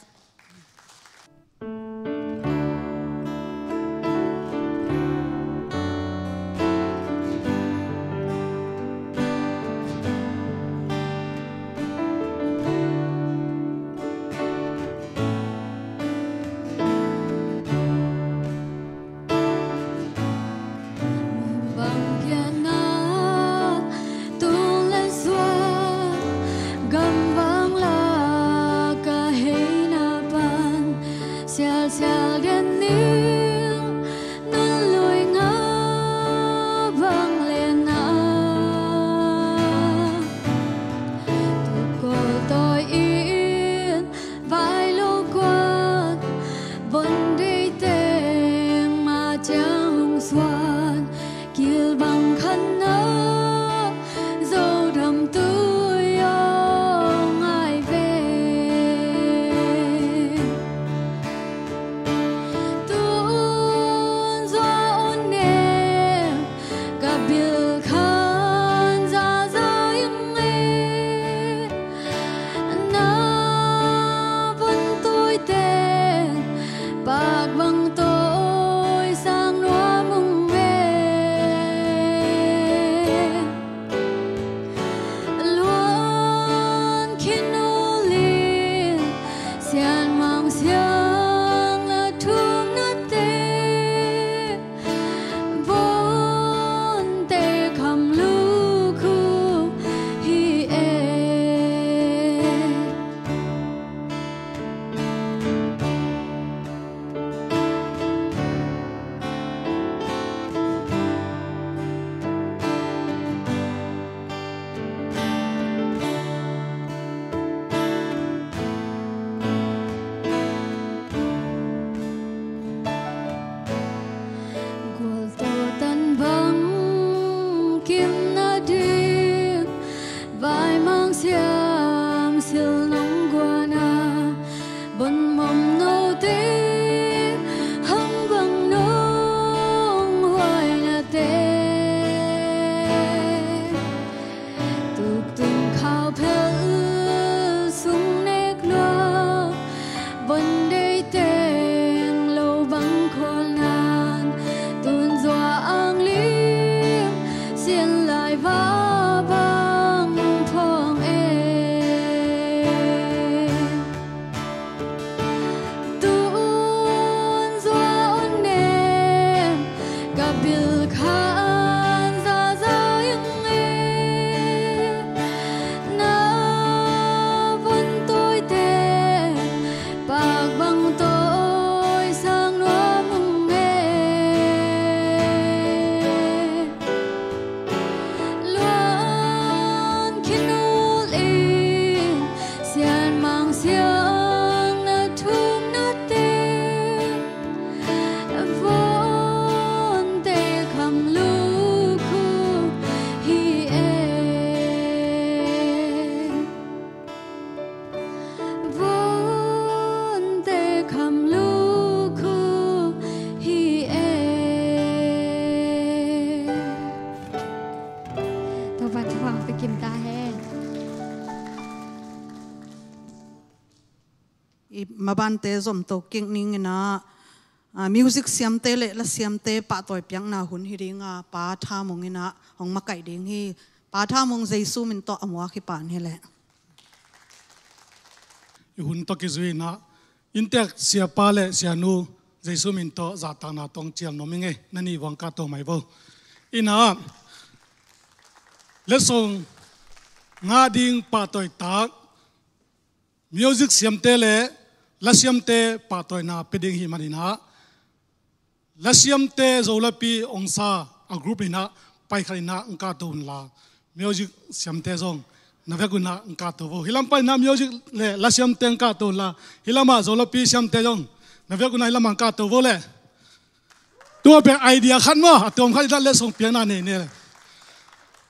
Ai va bang phong e. Tun zua un nem ka bil khan zaza ing e. Na vun tawite pak bang tawi sang nuam ung e. Luan khinul in sianmang siang na thuknate vonte kham lukhu hi e. Vonte kham lukhu hi e. Topa thupha pia kim ta hen. I mabante zom to kik ning in ah, ah, music siamte le la siamte pahtawi piakna hun hi ding a, Pa Tha Mung in ah hong makaih ding hi. Pa Tha Mung, Jesu min tawh a muak hi pah ni leh. I hun tawh kizui in ah, inntek siapa le sianu Jesu min tawh zahtakna tawh hong cial nuam ing e, na nih vua hong kahto mai vo. In ah, letsong ngah ding pahtawi tak music siamte le la siamte pahtawina pia ding hi man in ah, la siamte Zolapi ong sa a group in ah pai khat in ah hong kahto un la, music siamte zong na vek un ah hong kahto vo. Hih lam pan in ah music le la siamte hong kahto un la, hih lamah Zolapi siamte zong na vek un ah hih lamah hong kahto vo le. Tua pen idea khat maw, a tuam khat in ah letsong piakna nei ni le.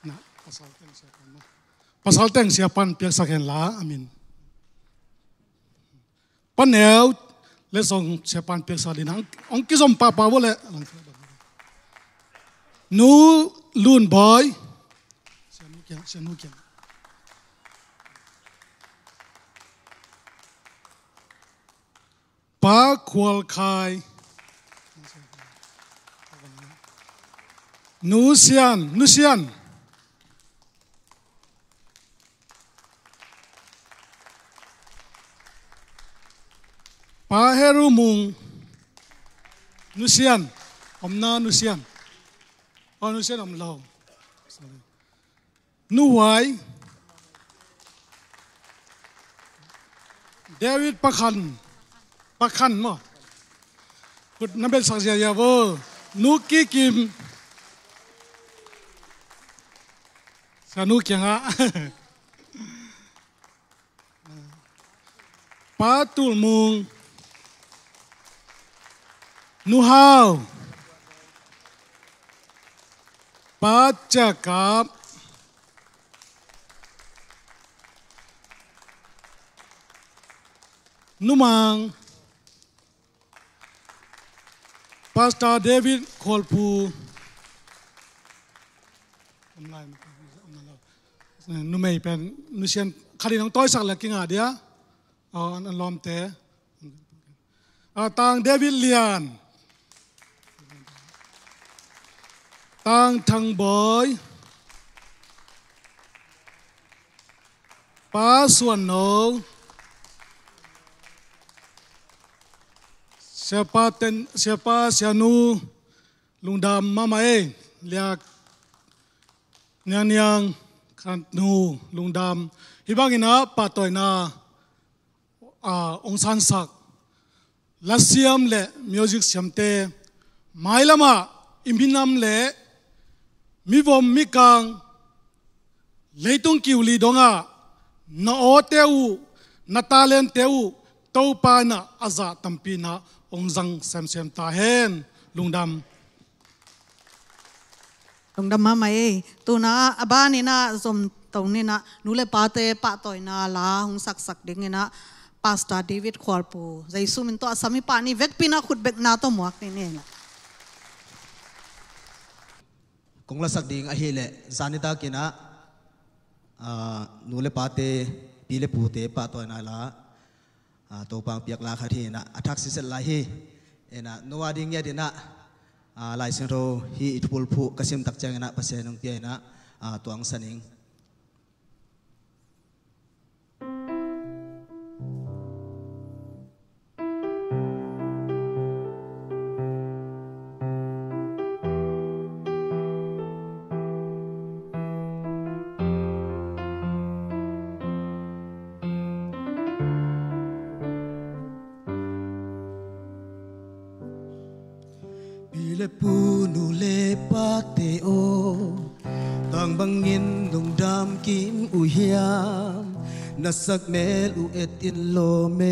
Na, pasal teng siapa maw. Pasal teng siapan piaksak hen la, amen. Pa Neu, letsong siapan piaksak ding a, hong kizom pahpah vo le. Nu Lun Bawi. Sianu kiang, sianu kiang. Pa Khual Khai. Nu Sian, Nu Sian. Pa Heru Mung. Nu Sian. Om na Nu Sian. Oh, Nu Sian om lo. Sorry. Nu Huai. David Pa Khan. Pa Khan maw. Khut na belsak ziazia vo. Nu Ki Kim. Sianu kiangah. Pa Tul Mung. Nu Hau. Pa Cia Kap. Nu Mang. Pastor David Khual Phu. Numei pen Nu Sian khat in hong tawisak le kingah dia. Aw, an, an lawmte. Ah, Tang David Lian. Tang Thang Bawi. Pa Suan No. Siapa Ten, Siapa Sianu. Lungdam mahmah ei, Liak Niang Niang, Khan Nu, lungdam. Hih bangin ah pahtawina, ah, ong sansak lasiam le music siamte mailamah i minam le mivom mikang leitung kiu li dongah na awte uh, na talente uh, Topa in ah a zah tampi in ah ong zang semsem ta hen. Lungdam. Lungdam mahmah ei. Tuna a ban in ah zom to ni in ah, nu le pate pahtawina la hong saksak ding in ah Pastor David Khual Phu, Jesu min tawh a sam hi pah ni, vekpi in ah khut bekna tawh muak ni in ah. Kong lasak ding ahih leh, zan nitak in ah, ah, nu le pate, pi le pute pahtawina la, ah, Topa hong piak la khat hi in ah, a thak siset lai hi. In ah, nu a ding ngiat in ah, ah, Lai Siangtho hih i thupulphuh ka sim tak ciangin ah, Pasian hong pia in ah, a tuangsan ing. Pi le pu, nu le pate aw, tang bangin nong dam kim uh hiam? Na sak mel uh et in lawm e,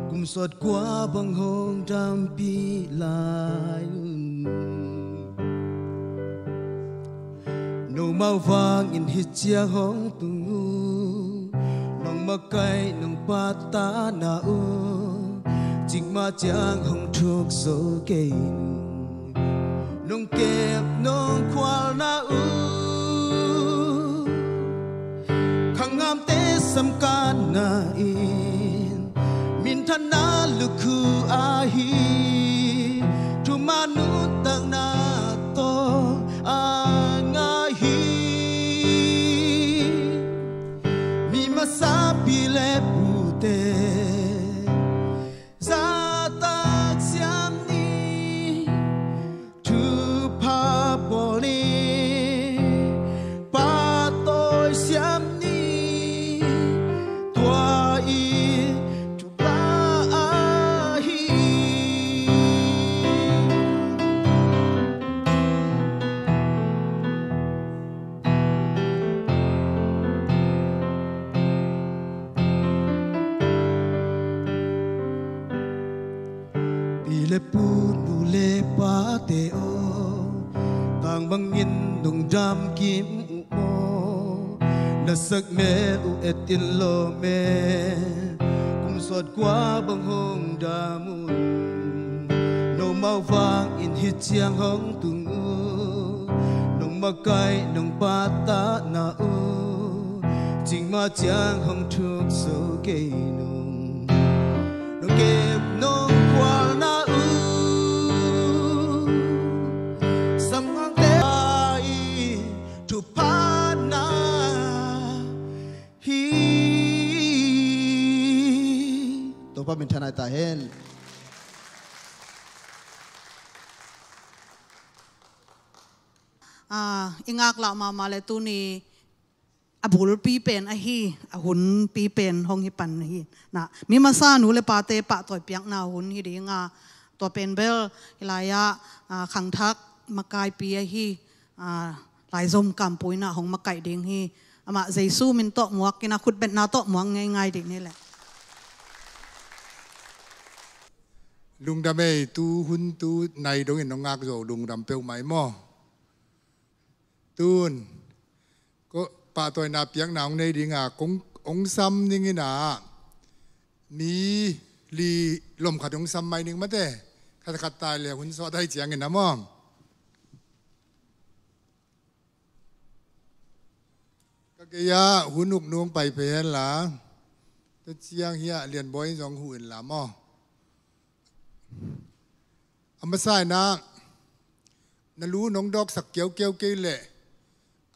kum sawt kua bang hong dampih lai un. Nomau vangin hih ciang hong tung uh, nong makaih nong pattahna uh, cikmah ciang hong thuk zo kei nung. Nong kep nong khualna uh, khangamte samkanna in minthanna lukhu ahi, thuman nuntakna tawh a ngah hi. Mi masa pi le pute zahtak siam ni, thupha bawl ni, pahtawi siam ni, tua i thupha ahi. Pi le pu, nu le pate aw, tang bangin nong dam kim uh maw? Na sak mel uh et in lawm e, kum sawt kua bang hong dam un. Nomau vangin hih ciang hong tung uh, nong makaih nong pattahna uh, cikmah ciang hong thuk zo kei nung. Nong kep nong khualna uh, samngangte i thupha na hi. Topa minthanna hi ta hen. Ah, i ngaklah mahmah le tuni a bulpi pen ahi, a hunpi pen hong hi pan ahi. Na, mi masa nu le pate pahtawi piakna hun hi ding a, tua pen bel hih lai-ah, ah, khangthak makaipi ahi, ah, laizom kampui in ah hong makaih ding hi. Amah Jesu min tawh muak in ah, khutbetna tawh muak ngeingai ding hi leh. Lungdam ei, tu hun tu nai dongin nong ngak zo, lungdam peuhmah ei maw. Tun, ko pahtawina piakna hong nei ding a, kong, hong sam ning in ah, mi li lom khat hong sam mai ning mate, khat khat tai le hun sawt ahih ciangin ah maw. Ka gei-ah hun uk nu hong pai phei hen la, tua ciang hiah Lianbawi in zong huh in la maw. A masa in ah, na lu nong dawksak kiaukiau kei leh,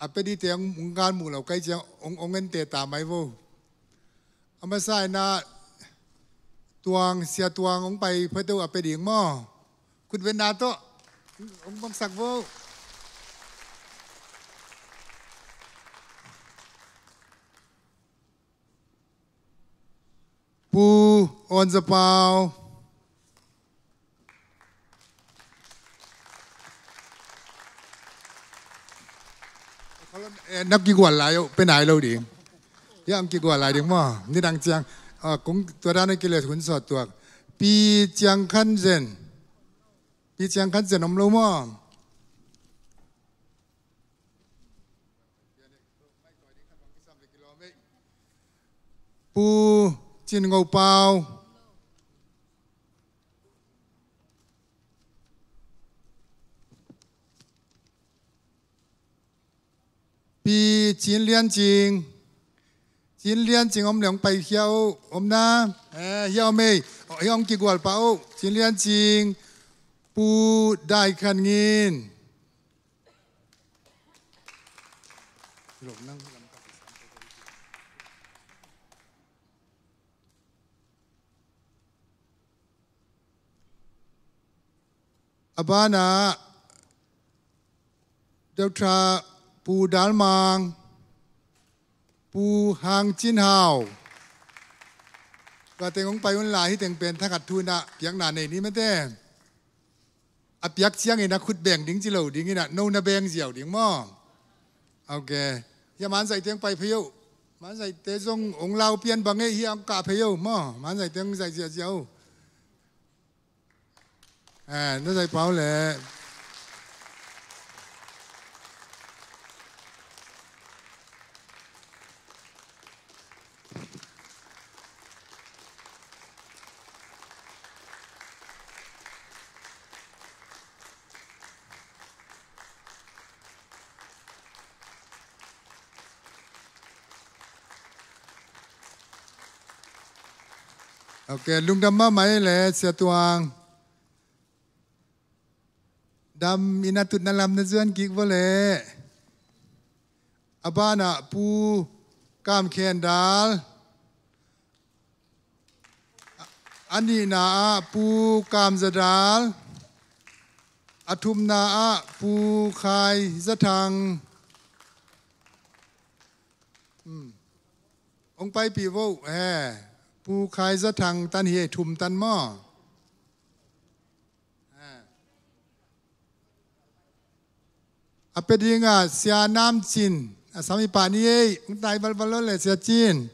a pe dingte hong, hong gal muh lo ka hih ciang hong, hong ente ta mai vo. A masa in ah, Tuang, Sia Tuang hong pai phei teh uh a pe ding maw. Khutbetna tawh hong bangsak vo. Pu Awn Za Pau. Eh, na kigual lai uh, pe nai lo ding. Hiah hong kigual lai ding maw. Nidang ciang, ah, kong tua dan a kileh hun sawt tuak. Pi Ciang Khan Zen. Pi Ciang Khan Zen om lo maw. Pu Cin Ngo Pau. Pi Cin Lian Cing. Cin Lian Cing om leh hong pai khia uh, om na. Eh, hiah om ei. Hiah hong kigual pah uh. Cin Lian Cing. Pu Dai Khan Ngin. A banah Doctor Pu Dal Mang, Pu Hang Cin Hau. Tua teng hong pai un la, hih teng pen thakhat thu in ah piakna nei ni mate. A piak ciangin a khut beng ding ci lo dingin ah, no na beng ziau ding maw? Ok. Hia manzaih teng pai phei uh. Manzaih te zong hong lau pian bang ei, hia hong kah phei uh maw? Manzaih teng hong zaih ziahziah uh. Eh, na zaih pau leh. Ok, lungdam mahmah ei leh Sia Tuang. Dam in a tutna lam na zuan kik vawleh. A banah Pu Kam Khen Dal. A nihna ah Pu Kam Za Dal. A thumna ah Pu Khai Za Thang. Hmm. Hong paipih vo, he. Pu Khai Za Thang tan hi, thum tan maw? A pia dingah Sia Nam Cin, a sam i pah ni ei, hong tai balbal lo le Sia Cin.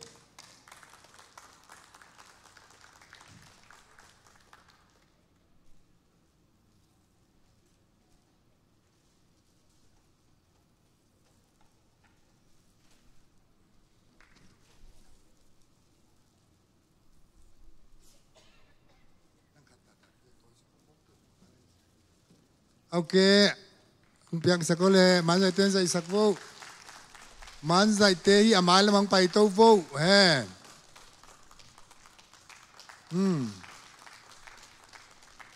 Ok. Hong piaksak o le, manzaihte hong zaihsak vo. Manzaihte hi a mai lamah hong paito vo, he. Hmm.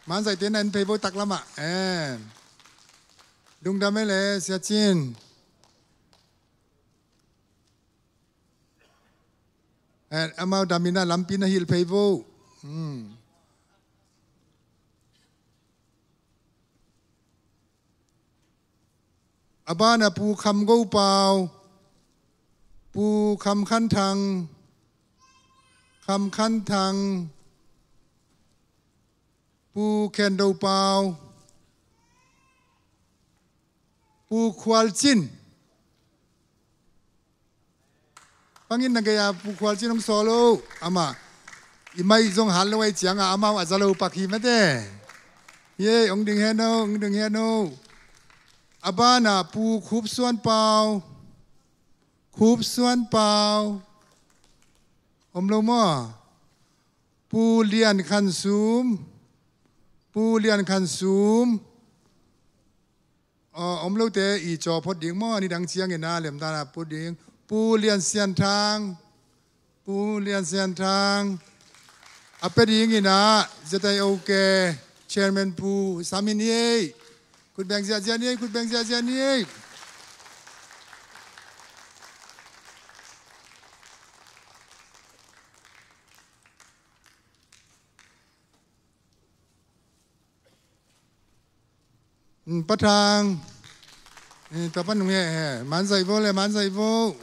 Manzaihte na en phei vo taklamah, he. Lungdam ei le, Sia Cin. Eh, amau damin ah lampi na hilh phei vo. Hmm. A banah Pu Kham Go Pau, Pu Kham Khan Thang, Kham Khan Thang, Pu Khen Do Pau, Pu Khual Cin. Bangin na gei a Pu Khual Cin hong sawl o, amah i maih zong hat lo ahih ciangah amau a za lo pak hi mate. Hi ei, hong ding hen o, hong ding hen o. A banah Pu Khup Suan Pau, Khup Suan Pau. Om lo maw? Pu Lian Khan Sum, Pu Lian Khan Sum. Aw, om lote i caw phot ding maw, nidang ciangin a lemtana put ding. Pu Lian Sian Thang, Pu Lian Sian Thang. A pia dingin a, Z I O K Chairman Pu Sam in ei. Khut beng ziahziah ni ei, khut beng ziahziah ni ei. Hmm, Pa Thang. Eh, tua pan nung he, he. Manzaih vo le, manzaih vo.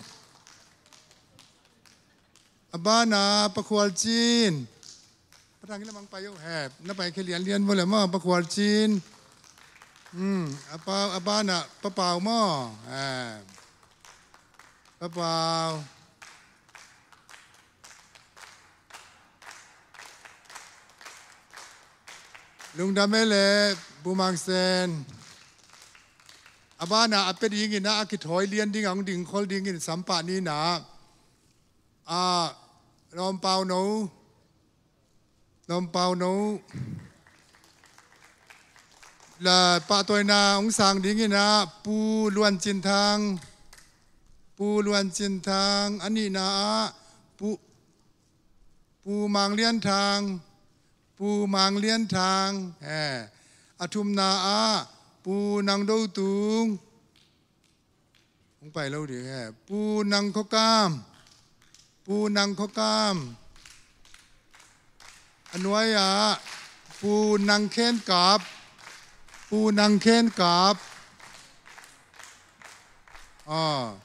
A banah Pa Khual Cin. Pa Thang hi lamang pai o, he. Na pai khe lianlian vo le maw, Pa Khual Cin. Hmm, a pa, a banah Pa Pau maw. He. Pa Pau. Lungdam ei le, Pu Mang Sen. A banah a pia dingin a, a kithawi lian ding a, hong ding khol dingin sampah ni in a. A, Lawm Pau No. Lawm Pau No. La pahtawina hong sang dingin a, Pu Luan Cin Thang. Pu Luan Cin Thang. A nihna ah, Pu Pu Mang Lian Thang, Pu Mang Lian Thang, eh, a thumna ah Pu Nang Do Tung, Hong pai lo ding he. Pu Nang Khua Kam. Pu Nang Khua Kam. A nuai-ah Pu Nang Khen Kap. Pu Nang Khen Kap. Aw.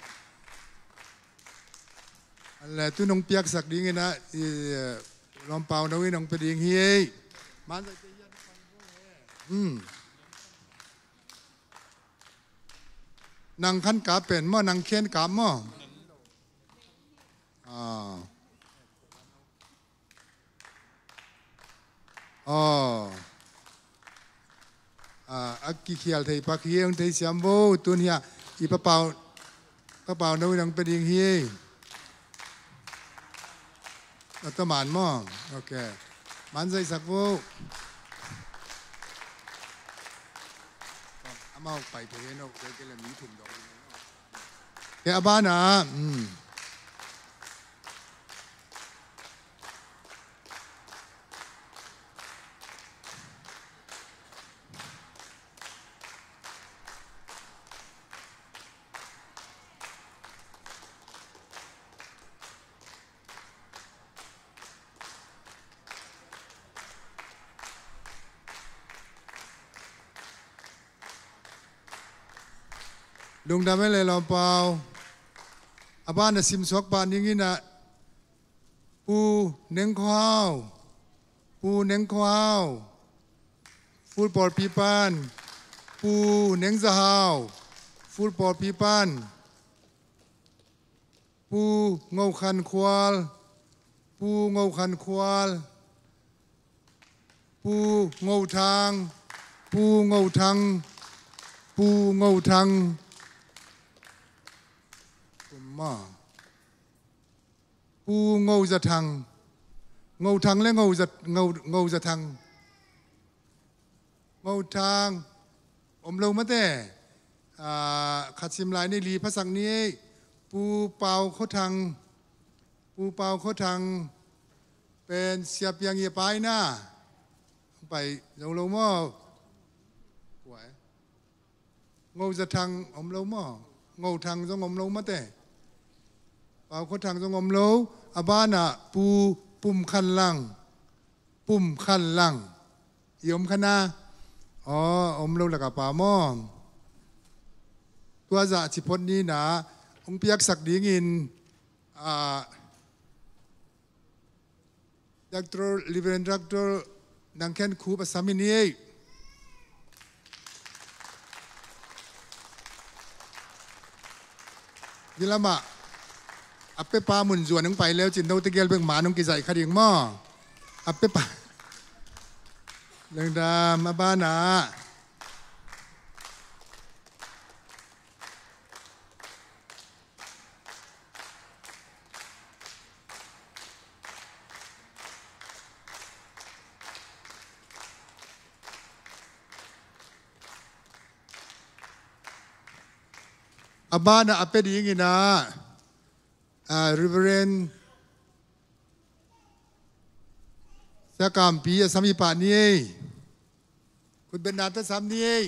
A le tu nong piaksak dingin ah, i, eh, Lawmpau no in hong pia ding hi ei. Man, hmm. Nang Khen Kap pen maw, Nang Khen Kap maw? Ah. Aw. Ah, a kikhial thei pak hi, hong theisiam vo, tun hi a, i Pa Pau, Pa Pau no in hong pia ding hi. A ta man maw? Ok. Man zaihsak vo. Amau pai thei hi no, kei kei le mi thum dong. Kei a banah, hmm. Lungdam e le Lawmpau. A banah simsuak pah ning in ah, Pu Neng Khua Hau. Pu Neng Khua Hau. Ful pawlpi pan. Pu Neng Za Hau. Ful pawlpi pan. Pu Ngo Khan Khual. Pu Ngo Khan Khual. Pu Ngo Thang. Pu Ngo Thang. Pu Ngo Thang. Pu Ngo Za Thang. Ngo Thang le Ngo Za, Ngo, Ngo Za Thang. Ngo Thang. Om lo mate. Ah, khat sim lai ni, li phasak ni ei. Pu Pau Khua Thang. Pu Pau Khua Thang. Pen Sia Piang i a pai na. Pai zo lo maw? Kuai. Ngo Za Thang om lo maw? Ngo Thang zong om lo mate. Pau Khua Thang zong om lo. A banah Pu Pum Khan Lang. Pum Khan Lang. I om kha na. Aw, om lo lak a pa maw? Tua zah ci phot ni na. Hong piaksak dingin, ah, Doctor, Reverend Doctor Nang Khen Khup a sam hi ni ei. Hi lamah a pepa mun zuan hong pai leu cin, note gel bek ma nong kizaih kha ding maw? A pepa. Lungdam. A banah A banah a pia dingin ah, ah, Reverend Sia Kampi a sam hi pah ni ei. Khutbetna tawh sam ni ei.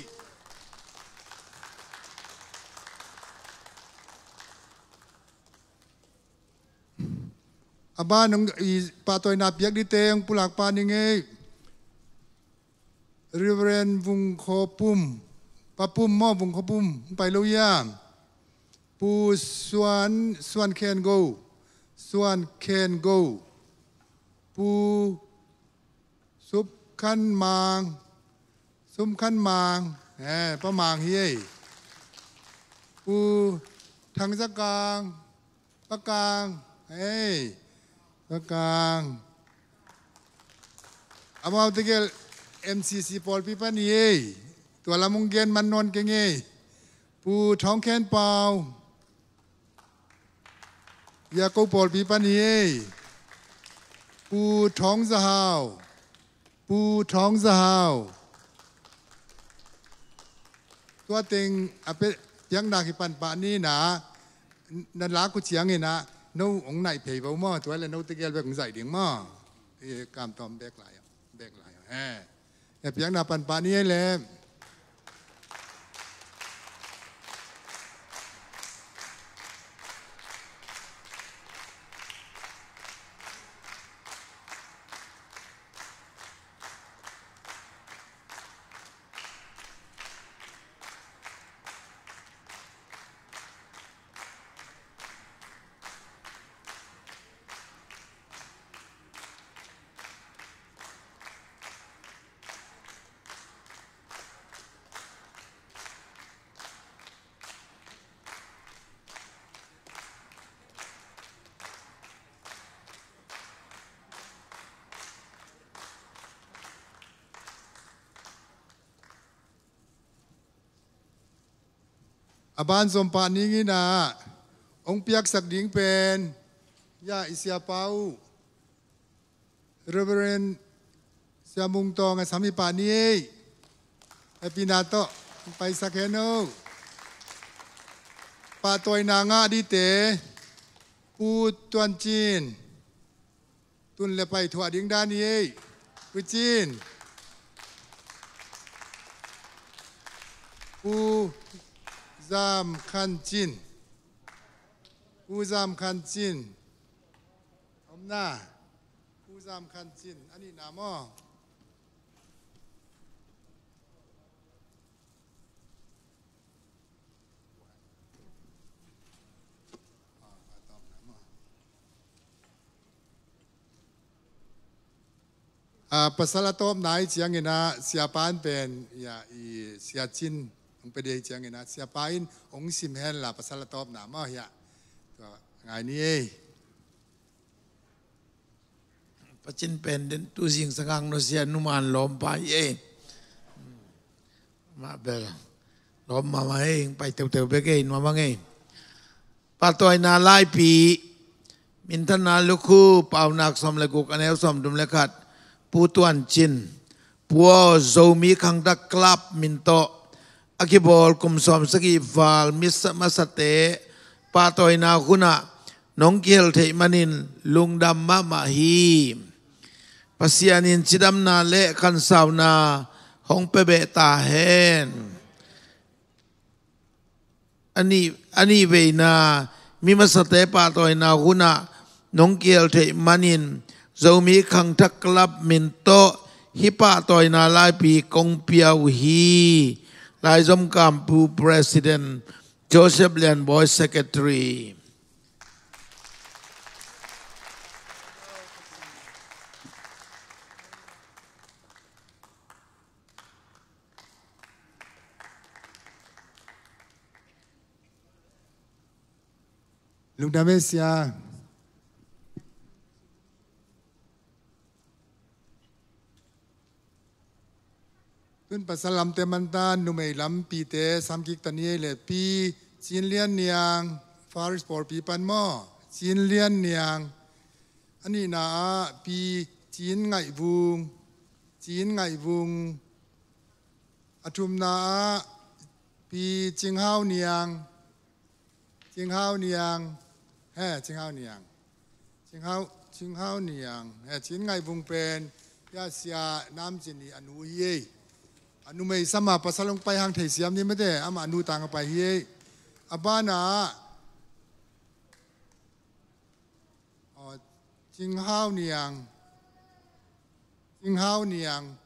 A ban hong i pahtawina piak dingte hong pulak pah ning ei. Reverend Vung Khaw Pum, Pa Pum maw, Vung Khaw Pum, hong pai lo hiam? Pu Suan, Suan Khen Go, Suan Khen Go. Pu Sup Khan Mang, Sup Khan Mang, eh, Pa Mang hi ei. Pu Thang Za Kang, Pa Kang, eh, Pa Kang. Amau tegel M C C pawlpi pan hi ei. Tua lam hong gen man nawn keng ei. Pu Thawng Khen Pau. Bia ko pawlpi pan hi ei. Pu Thawng Za Hau. Pu Thawng Za Hau. Tua teng a pe, piakna hi pan pah ni na, na lak uh ciangin ah, no hong naih phei bo maw, tua le no tegel bek hong zaih ding maw. Eh, kam tawm bek lai, bek lai, eh. Eh, piakna pan pah ni ei le. A ban zom pah ning in ah, hong piaksak ding pen, ya, i siapa uh, Reverend Sia Mung Tawng a sam hi pah ni ei. Happy na tawh paisak hen o. Pahtawina ngah dite, Pu Tuan Cin, tun le pai thuah ding dan hi ei. Pu Cin. Pu Zam Khan Cin. Pu Zam Khan Cin. Om na. Pu Zam Khan Cin. A nihna maw? A, pasal a tawpna i ciangin ah, siapa in pen, ya, i Sia Cin hong pia ding i ciangin ah, siapa in hong sim hen la, pasal a tawpna maw, ya. Tua ngai ni ei. Pa Cin pen den tu zingsang hang nusia numan lawmpa hi ei. Mah bel lawm mahmah ei, pai teuteu bek ei, nuam hang ei. Pahtawina laipi, minthanna lukhu, Paunak sawm le guk, a neu sawmthum le khat, Pu Tuan Cin. Pu aw, Zomi Khangthak Club min tawh a kibawl kum sawmsagih val mi sa-, masate pahtawina hunah nong kihel theih manin lungdam mahmah hi. Pasian in cidamna le khansauna hong pia beh ta hen. A nih, a nih veina, mi masate pahtawina hunah nong kihel theih manin Zomi Khangthak Club min tawh hih pahtawina laipi kong pia uh hi. Laizom Kampu President, Joseph Lianbawi Secretary. Lungdam ei sia. Tun pasal lamte manta, numei lampite samkik ta ni ei le, Pi Cin Lian Niang, Faris pawlpi pan maw, Cin Lian Niang. A nihna ah Pi Cin Ngaih Vung, Cin Ngaih Vung. A thumna ah Pi Cing Hau Niang, Cing Hau Niang, he, Cing Hau Niang. Cing Hau, Cing Hau Niang, he, Cin Ngaih Vung pen, ya, Sia Nam Cin i a nu hi ei. A numei sam a pasal hong pai hang thei siam ni mate, amah a nu tang a pai hi ei. A banah, aw, Cing Hau Niang. Cing Hau Niang.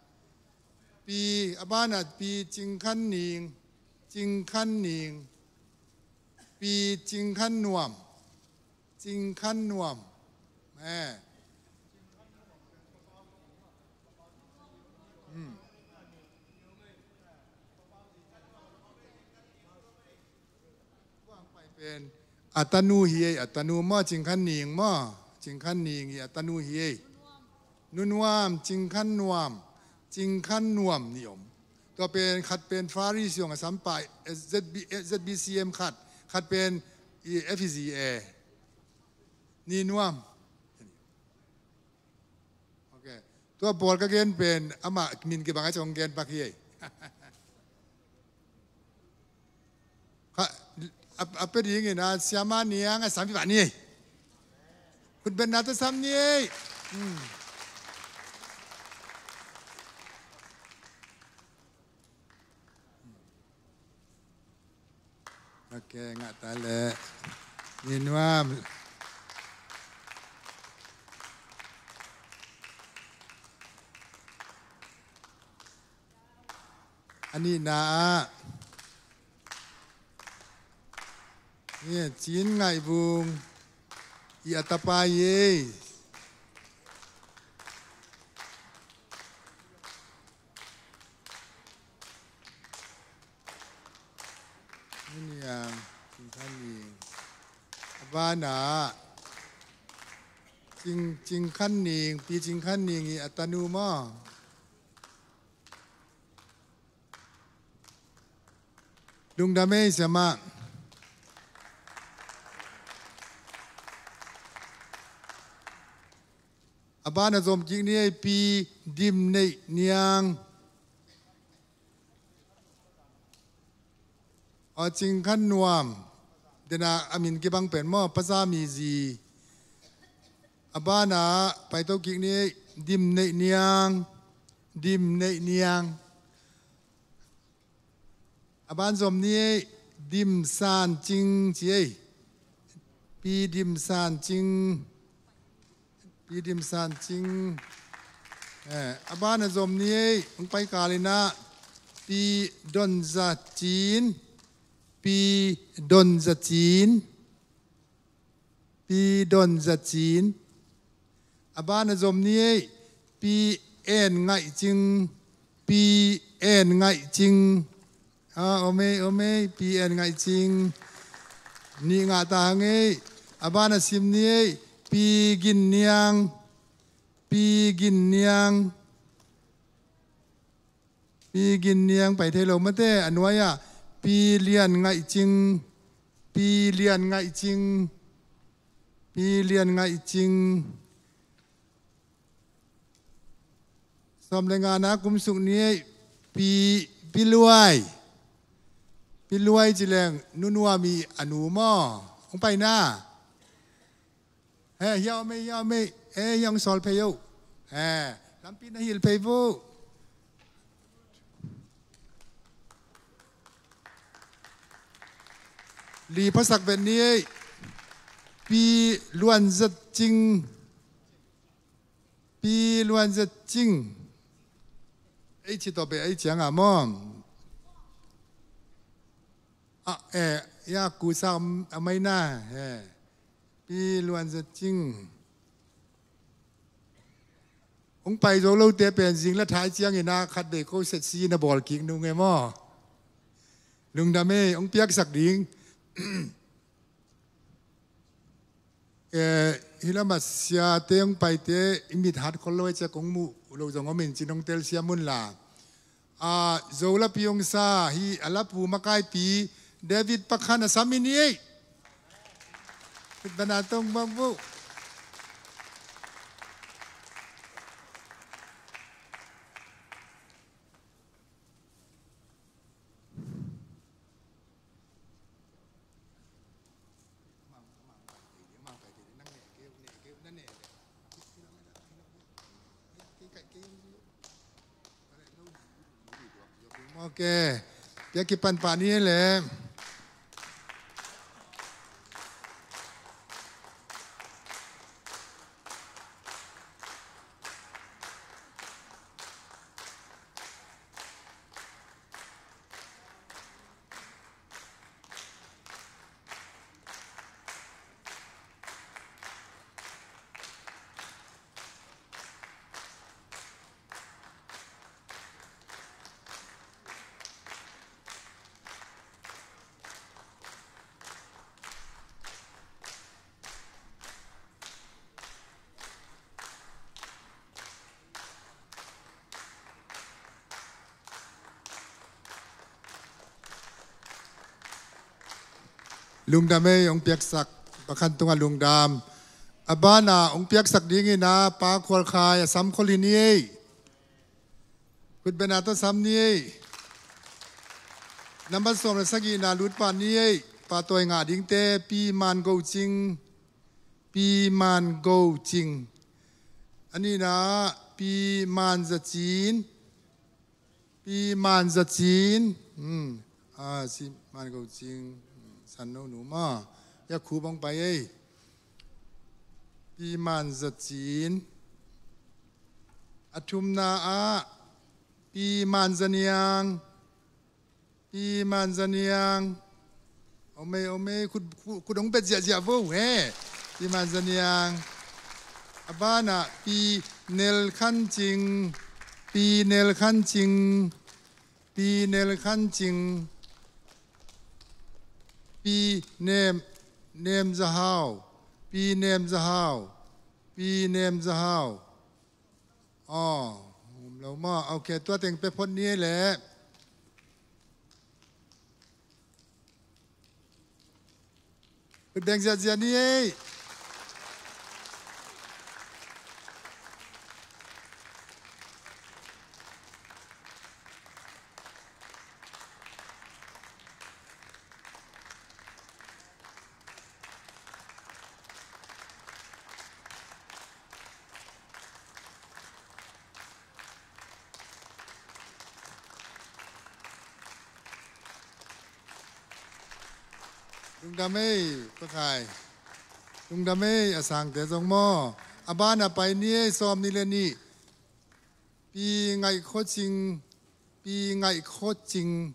Pi, a banah Pi Cing Khan Ning. Cing Khan Ning. Pi Cing Khan Nuam. Cing Khan Nuam. Eh. Hmm. Pen a tanu hi ei, a tanu maw, Cing Khan Ning maw, Cing Khan Ning i a tanu hi ei. Nu Nuam, Cing Khan Nuam, Cing Khan Nuam ni om. Tua pen, khat pen Faris zong a sam pai, eh, Z B, eh, Z B C M khat, khat pen i F Z A. Ni Nuam. Ok. Tua pawl ka gen pen amah min kibang a cong gen pak hi ei. Kha, a, a pia dingin a Sia Ma Niang a sam hi pah ni ei. Khutbetna tawh sam ni ei. Hmm. Ok, ngah ta leh. Ni Nuam. A nihna ah, ni Cin Ngaih Vung i a tapa hi ei. Ni Niang, Cing Khan Ning. A banah Cing, Cing Khan Ning, Pi Cing Khan Ning i a tanu maw. Lungdam ei, Sia Ma. A bana zom kik ni ei, Pi Dim Neih Niang. Aw, Cing Khan Nuam. Dena a min kibang pen maw, Paza mi zi. A bana paito kik ni ei, Dim Neih Niang. Dim Neih Niang. A ban zom ni ei, Dim San Cing ci ei. Pi Dim San Cing. Pi Dim San Cing. Eh, a bana zom ni ei, hong pai kal in ah, Pi Don Za Cin. Pi Don Za Cin. Pi Don Za Cin. A bana zom ni ei, Pi En Ngaih Cing. Pi En Ngaih Cing. Ah, om ei, om ei, Pi En Ngaih Cing. Nih ngah ta hang ei. A bana sim ni ei, Pi Gin Niang. Pi Gin Niang. Pi Gin Niang pai thei lo mate, a nuai-ah Pi Lian Ngaih Cing. Pi Lian Ngaih Cing. Pi Lian Ngaih Cing. Sawm le ngana kum suk ni ei, Pi, Pi Luai. Pi Luai ci leng, Nu Nuam i a nu maw. Hong pai na. He, hia om ei, hia om ei. Eh, hia hong sawl phei o. He, lampi na hilh phei vo. Li phasak vet ni ei. Pi Luan Zat Cing. Pi Luan Zat Cing. Ei ci tawh pe, ei ciang a maw. Ah, eh, ya, ku sa om, a mai na, eh. Pi Luan Zat Cing. Hong pai zo lote pen zing la thai ciangin ah khat bei ko set si na bawl kik nung e maw. Lungdam ei, hong piaksak ding. Eh, hi lamah siate hong paite i mit hat khol lo ei, cia kong muh lo zong om in cin hong telsiam un la. A, Zo lapi hong sa hi a lapu makaipi David Pakhan a sam i ni ei. Khut bana tong bang bu. Ok. Pia kipan pah ni le. Lungdam ei, hong piaksak Pakhan tungah lungdam. A bana hong piaksak dingin a Pa Khual Khai a sam khol hi ni ei. Khut bena tawh sam ni ei. Nambat sawm le sagihna lut pah ni ei. Pa tawi ngah dingte, Pi Man Go Cing. Pi Man Go Cing. A nihna ah Pi Man Za Cin. Pi Man Za Cin. Hmm. Ah, si Man Go Cing. Hmm. San no nu ma. Ya khu bang pai ei. Pi Man Za Cin. A thumna ah Pi Man Za Niang. Pi Man Za Niang. Om ei, om ei, khut, khut, khut hong bet ziahziah vo, he. Pi Man Za Niang. A bana Pi Nel Khan Cing. Pi Nel Khan Cing. Pi Nel Khan Cing. Pi Nem, Nem Za Hau. Pi Nem Za Hau. Pi Nem Za Hau. Aw, um lo maw. Ok, tua teng pe phot ni leh. Khut beng ziahziah ni ei. Lungdam ei, Pa Khai. Lungdam ei, a sangte zong maw. A ban a pai ni ei, sawm nih le nih. Pi Ngaih Khua Cing, Pi Ngaih Khua Cing.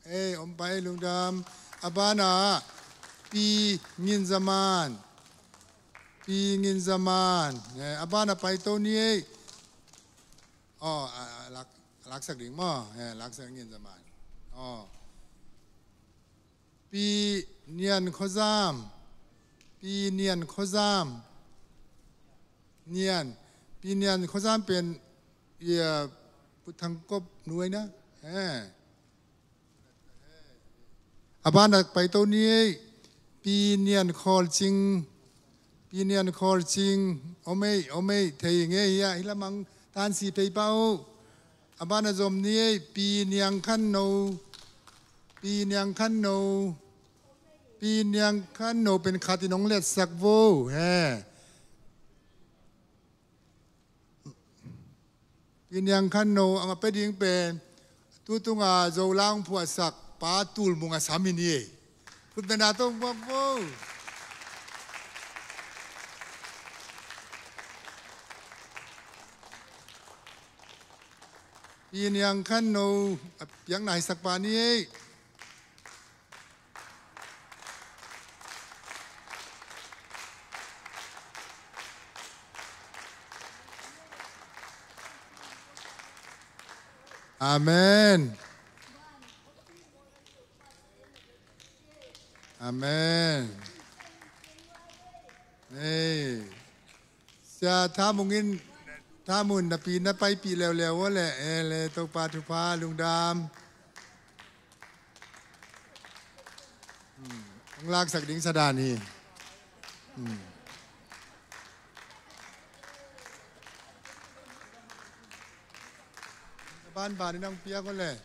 Ei, om pai, lungdam. A ban ah Pi Ngin Za Man. Pi Ngin Za Man. Eh, a ban a pai to ni ei. Oh, a, a, lak, laksak ding maw. Eh, laksak Ngin Za Man. Oh. Pi Nian Khua Zam. Pi Nian Khua Zam. Nian. Pi Nian Khua Zam pen, ia, Pu Thang Kop nu ei na. Eh. A ban a pai to ni ei. Pi Nian Khawl Cing. Pi Nian Khawl Cing. Om ei, om ei, thei ngei hia, hi lamang tan si pei pah uh. A ban a zom ni ei, Pi Niang Khan No. Pi Niang Khan No. Pi Niang Khan No pen khat in hong letsak vo, he. Pi Niang Khan No, a pia ding pen, tu tunga Zolang phuahsak Pa Tul Mung a sam hi ni ei. Khut beng a tawh buak vo. Pi Niang Khan No, a piakna hisak pa ni ei. Amen. Amen. Ei. Sia Tha Mung in, Tha Mung napi na paipih leuleu aw leh, eh, le Topa thupha, lungdam. Hmm, hong laksak ding sadan hi. Hmm. Banban in hong piak aw leh.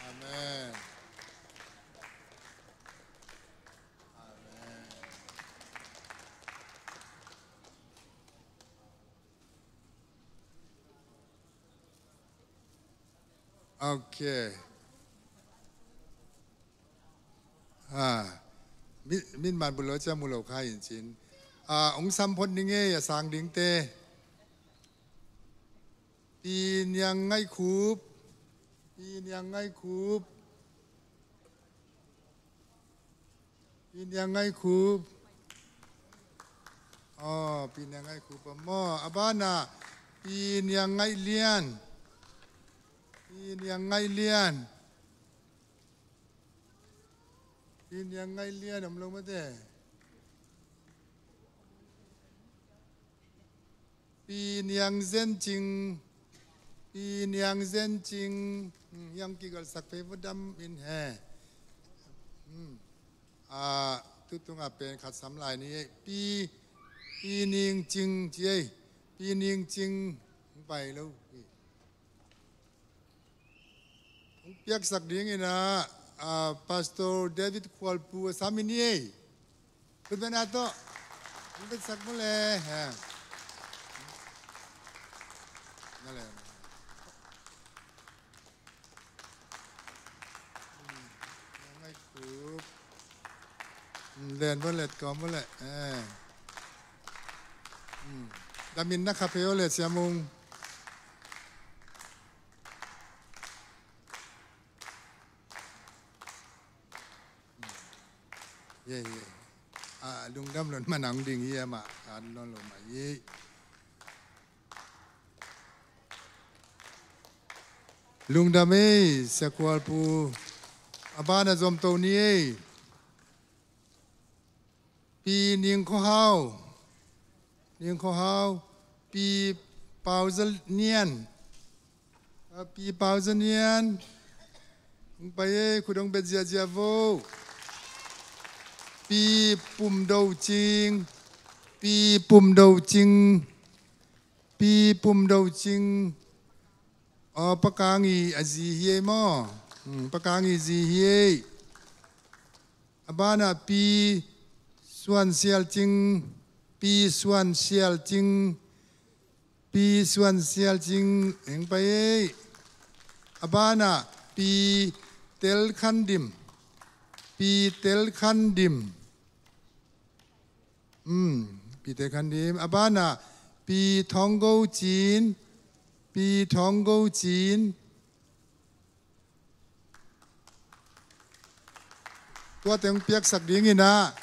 Amen. Amen. Ok. Ha. Min, min man bu lo cia mu lo kha in cin. Ah, ong sam phot ning ei, a sang dingte. Pi Niang Ngaih Khup. Pi Niang Ngaih Khup. Pi Niang Ngaih Khup. Oh, Pi Niang Ngaih Khup a maw. A banah Pi Niang Ngaih Lian. Pi Niang Ngaih Lian. Pi Niang Ngaih Lian om lo mate. Pi Niang Zen Cing. Pi Niang Zen Cing. Hmm, hiang kigalhsak phei vo, dam in he. Hmm. Ah, tu tunga pen khat sam lai ni ei. Pi, Pi Ning Cing ci ei. Pi Ning Cing. Pai lo. Hong piaksak dingin ah, ah, Pastor David Khualpu a sam hi ni ei. Khut beng a tawh. Hong piaksak mu le. Ha. Na le. Hmm. Ngai khup. Hmm, len bo let kawm bo le. Eh. Hmm. Damin na kha phei o le, Sia Mung. Ye, ye. Ah, lungdam lon manang ding hi ama. An lon lo ma ye. Lungdam ei, Sia Khualpu. A ban a zom to ni ei. Pi Ning Khua Hau. Ning Khua Hau. Pi Pau Za Nian. A, Pi Pau Za Nian. Hong pai ei, khut hong bet ziahziah vo. Pi Pum Do Cing, Pi Pum Do Cing, Pi Pum Do Cing. Aw, Pa Kang i a zi hi ei maw? Hmm, Pa Kang i zi hi ei. A banah Pi Suan Sial Cing, Pi Suan Sial Cing, Pi Suan Sial Cing, heng pai ei. A banah Pi Tel Khan Dim, Pi Tel Khan Dim. Hmm, Pi Tel Khan Dim. A banah Pi Thawng Go Cin, Pi Thawng Go Cin. Tuate hong piaksak dingin ah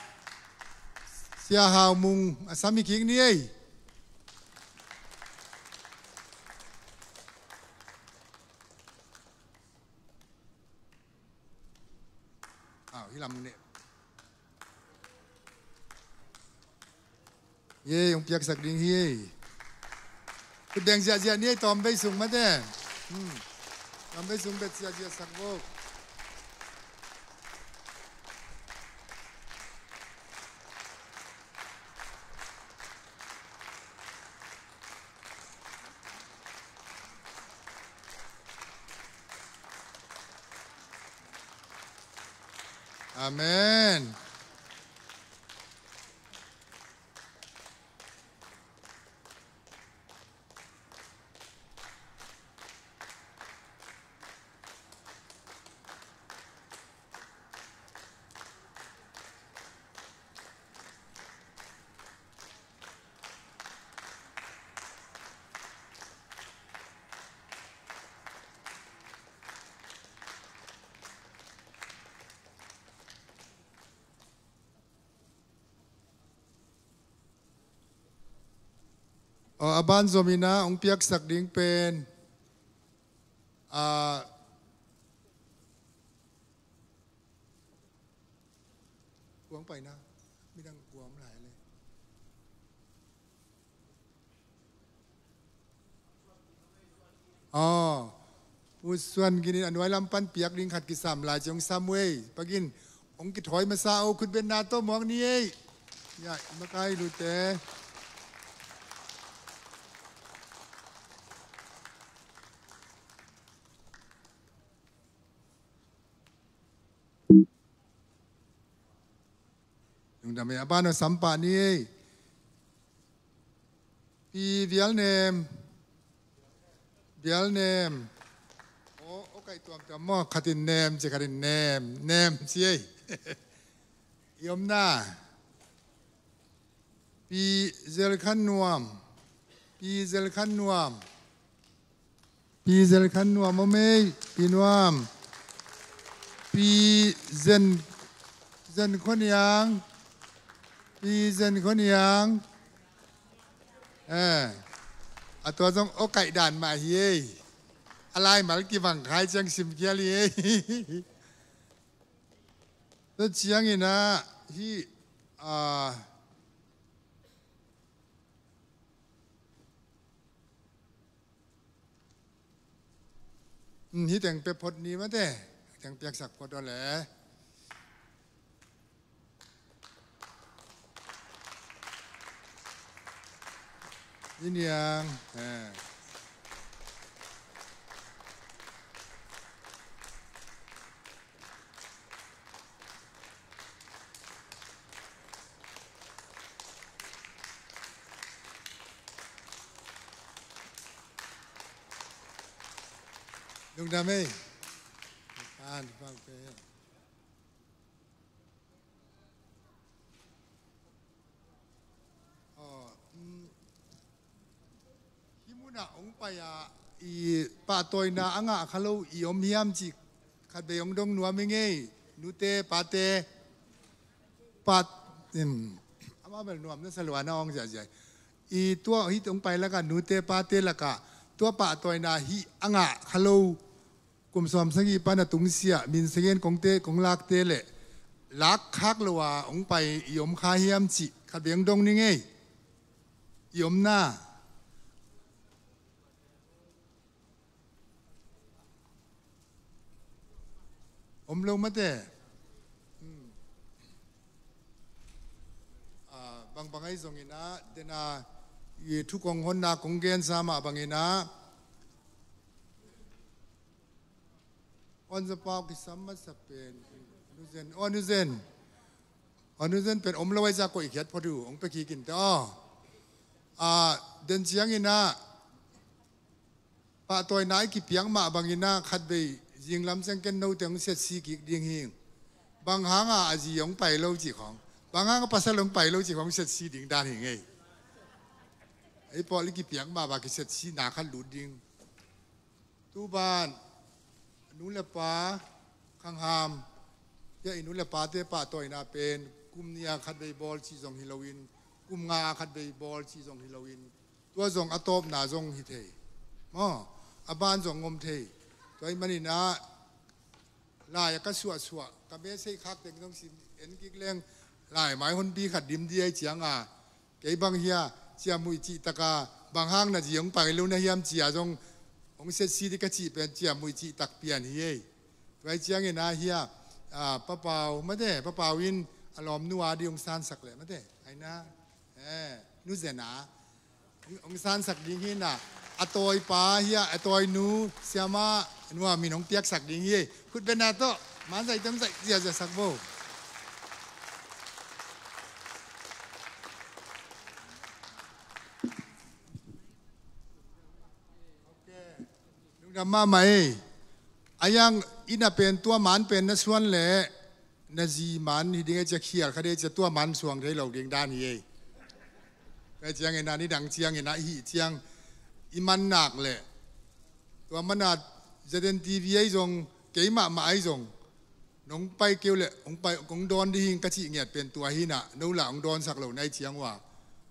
Sia Hau Mung a sam hi kik ni ei. Aw, hi lam ne. Hi ei, hong piaksak ding hi ei. Khut beng ziahziah ni ei, tawm bei sung mate. Hmm. Tawm bei sung bet ziahziah sak bawk. Amen. Aw, a ban zom in ah hong piaksak ding pen, ah, kuang paina midang kuam lai le. Aw, Pu Suan Gin in a nuai lam pan piak ding khat kisam lai ciang sam ei. Pa Gin, hong kithawi masa o, khut benna tawh muak ni ei. Ya, i makai lute. Lungdam ei, a ban aw sam pah ni ei. Pi Vial Nem. Vial Nem. Aw, aw kaih tuamtuam maw, khat in Nem ci, khat in Nem, Nem ci ei. I omna. Pi Zel Khan Nuam. Pi Zel Khan Nuam. Pi Zel Khan Nuam om ei, Pi Nuam. Pi Zen, Zen Khua Niang. Pi Zen Khua Niang. Eh. A tua zong aw kaih dan mah hi ei. A laimal kibang khai ciang simkhial hi ei. Tua ciangin ah hih, ah, Hmm, hih teng pia phot ni mate. Hih teng piaksak phot aw le. Ni niang. Eh. Lungdam ei. Pan, pan, pe. Aw, mm, hih munah hong pai-a i pahtawina a ngah kha lo i om hiam cih khatvei hong dong nuam ing ei. Nute, pate, pat, em, amah bel nuam na sa lua na hong ziahziah. I tua hih hong pai lakah nute pate lakah tua pahtawina hih a ngah kha lo, kum sawm sagih pan a tungsiah min sagih in kongte, kong lakte le lak khak lo a hong pai i om kha hiam cih khatvei hong dong ning ei. I omna. Om lo mate. Hmm. Bangbang ahi zongin ah, dena i thukong honna kong gensa mah bangin ah, on zapau kisam masa pen, nuzen, oh, nuzen. Oh, nuzen pen om lo ahi zah koih khiat phot uh, hong pia kik in teh, oh. Ah, den ciangin ah, pahtawina i kipiak mah bangin ah khatvei zinglam ciang ken note hong setsi kik ding hi. Bang hanga a zi hong pai lo cih khawng, bang hanga pasal hong pai lo cih khawng setsi ding dan hi ngei. Ei pawl i kipiak mah bang kisetsina khat lut ding. Tu ban nu le pa Khang Ham, hia i nu le pate pahtawina pen kum nih a khatvei bawl cih zong hi loin, kum nga a khatvei bawl cih zong hi loin, tua zong a tawpna zong hi thei. Maw, a ban zong om thei. Tua ahih manin ah, lai a ka suahsuah, ka message khak teng zong sim en kik leng, lai mai honpi khat dim di ahi cianga, kei bang hia, ciamnuih cihtak a, bang hang na zi hong pai lo na hiam ci-a zong hong setsi di ka cih pen ciamnuih cihtak pian hi ei. Tua ahi ciangin ah hia, ah, Pa Pau, mate, Pa Pau in a lawmnu a di hong sansak leh, mate, aina, eh, nu Zen a hong sansak ding hi na, a tawipa hia, a tawinu, siamah, nuam in hong piaksak ding hi. Khut beng na tawh, man zaih tem zaih ziahziah sak bo. Ok. Lungdam mahmah ei. A yang inn a pen tua man pen na suan leh na zi man hi ding ei cia, khial kha ding ei cia, tua man suang thei lo ding dan hi ei. Tua ciangin ah, nidang ciangin ah, i hih ciang i man nak leh, tua man a Z N T V ahi zong, kei mahmah ahi zong, nong pai kei uh leh hong pai, kong dawn ding hi ing ka cih ngiat pen tua hi na, no lah hong dawnsak lo na hih ciang uh a,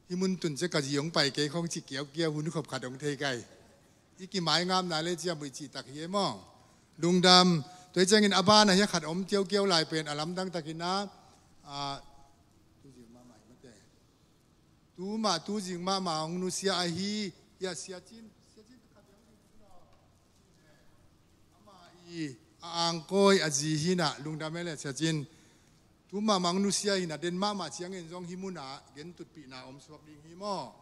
hih mun tun cia ka zi hong pai kei khawng ci kiaukiau, hun khop khat hong thei kai. I kimaingapna le ciamnuih cihtak hi ei maw. Lungdam. Tua hi ciangin a ban ah hia khat om kiaukiau lai pen a lamdang takin ah, ah, tu zing mahmah hi mate. Tu mah, tu zing mahmah hong nusia ahi, hia Sia Cin, Sia Cin khat hong zing tu lo. Amah i a angkawi a zi hi na, lungdam ei le Sia Cin. Tu mahmah hong nusia hi na, den mahmah ciangin zong hih mun ah gentutpihna om suak ding hi maw.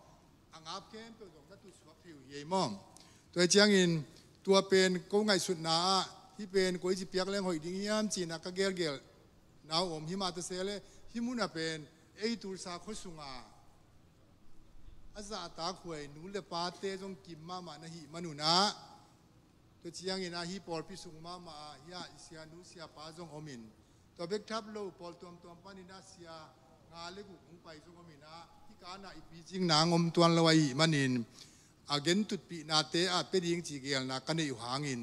A ngap khempeuh zong na tut suak thei uh hi ei maw. Tua hi ciangin tua pen ko ngaihsutna ah, hih pen koi ci piak leng hoih ding hiam ci-in ah ka gelgelna uh om hi mah ta se leh, hih mun ah pen ei Tulsa khua sung a a zahtakhuai nu le pate zong kim mahmah na hih man un ah, tua ciangin ah hih pawlpi sung mahmah ah hia i sianu siapa zong om in, tua bek thap lo pawl tuamtuam panin ah sia nga le guk hong pai zong om in ah, hih kan ah i picingna hong om tuan lo ahih manin, a gentutpihnate ah pia ding ci gelna ka neih uh hangin,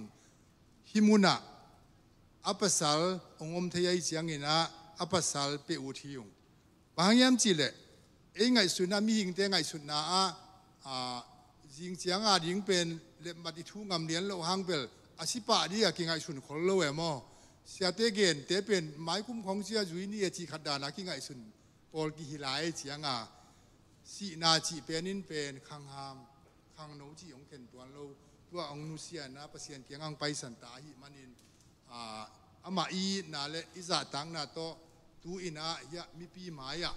hih mun ah a pasal hong om thei ahih ciangin ah a pasal pia ut hi ung. Bang hang hiam cih leh, ei ngaihsutna, mihingte ngaihsutna ah, ah, zing ciang a ding pen lepmat i thu ngam lian loh hang bel, a si pah ding a kingaihsun khol lo e maw. Siate gente pen maikum khawng cia zui ni e cih khat dan a kingaihsun pawl kihi lai ciang a, sihna cih pen in pen khangham, khangno cih hong khen tuan lo, tua hong nusiatna Pasian kiang hong paisan ta ahih manin, ah, amah i itna le i zahtakna tawh tu-in ah hiah mipi mai-ah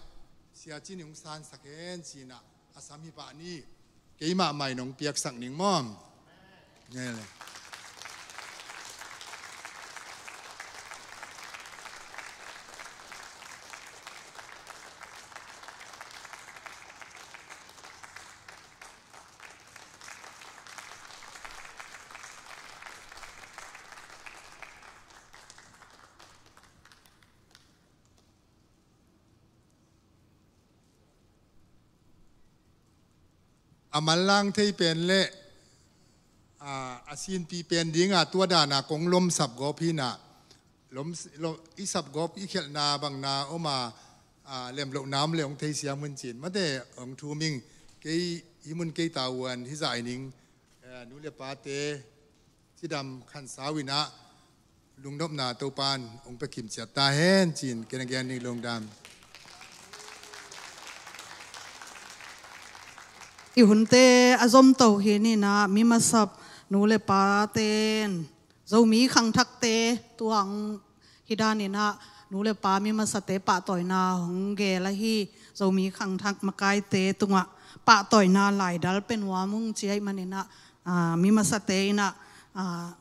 Sia Cin in hong sansak hen ci-in ah a sam hi pah ni. Keimah mai nong piaksak ning maw. Ngai le. A manlang thei pen le, a, a sinpi pen dinga tua dana kong lomsap gawp hi na, lom, lom, i sapgawp i khialhna bangna om a, a, lemlohna om le hong theisiam hun cin mate hong thum ing. Kei hih mun kei tavuan hih zah ning, eh, nu le pate cidam khansau in ah lungnopna Topan hong pia kimciat ta hen cin ken a gen ning. Lungdam. I hunte a zomto hi ni na, mi masap nu le paten Zomi khangthakte tuang hi danin ah nu le pa mi masate pahtawina hong gel ahi. Zomi khangthak makaite tungah pahtawina laidal pe nuam ung ci ahih manin ah, aa, mi masate in ah, aa,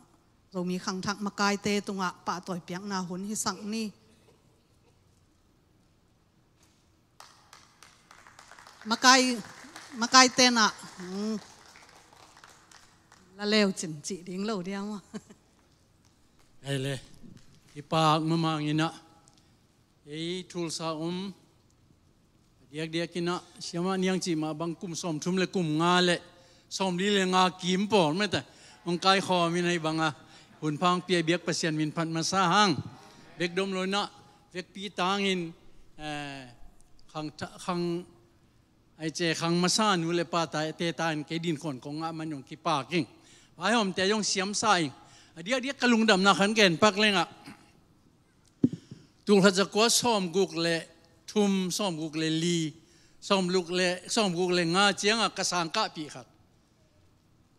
Zomi khangthak makaite tungah pahtawi piakna hun hisak ni. Makai, makaite in ah, mm, la leu cin cih ding lo diam maw. Ei le, i pak mamang in ah, ei Tulsa om a diakdiak in ah, siamah niang cih mah bang kum sawmthum le kum nga le sawmli le nga kim pawl mete hong kaikhawm in ah, hih bang a hun pha hong pia biak Pasian min phat masa hang. Bek dom lo in ah, vekpi tangin, eh, khang tha-, khang, ai ce, khang masa nu le pa ta, te ta in kei din khawn kong ngah man hong kipak ing. Vaihawmte zong siamsa ing. A diakdiak ka lungdamna khat gen pak leng ah, tulkhat zakua sawmguk le thum, sawmguk le li, sawmguk le, sawmguk le nga ciangah ka sang kahpih khat,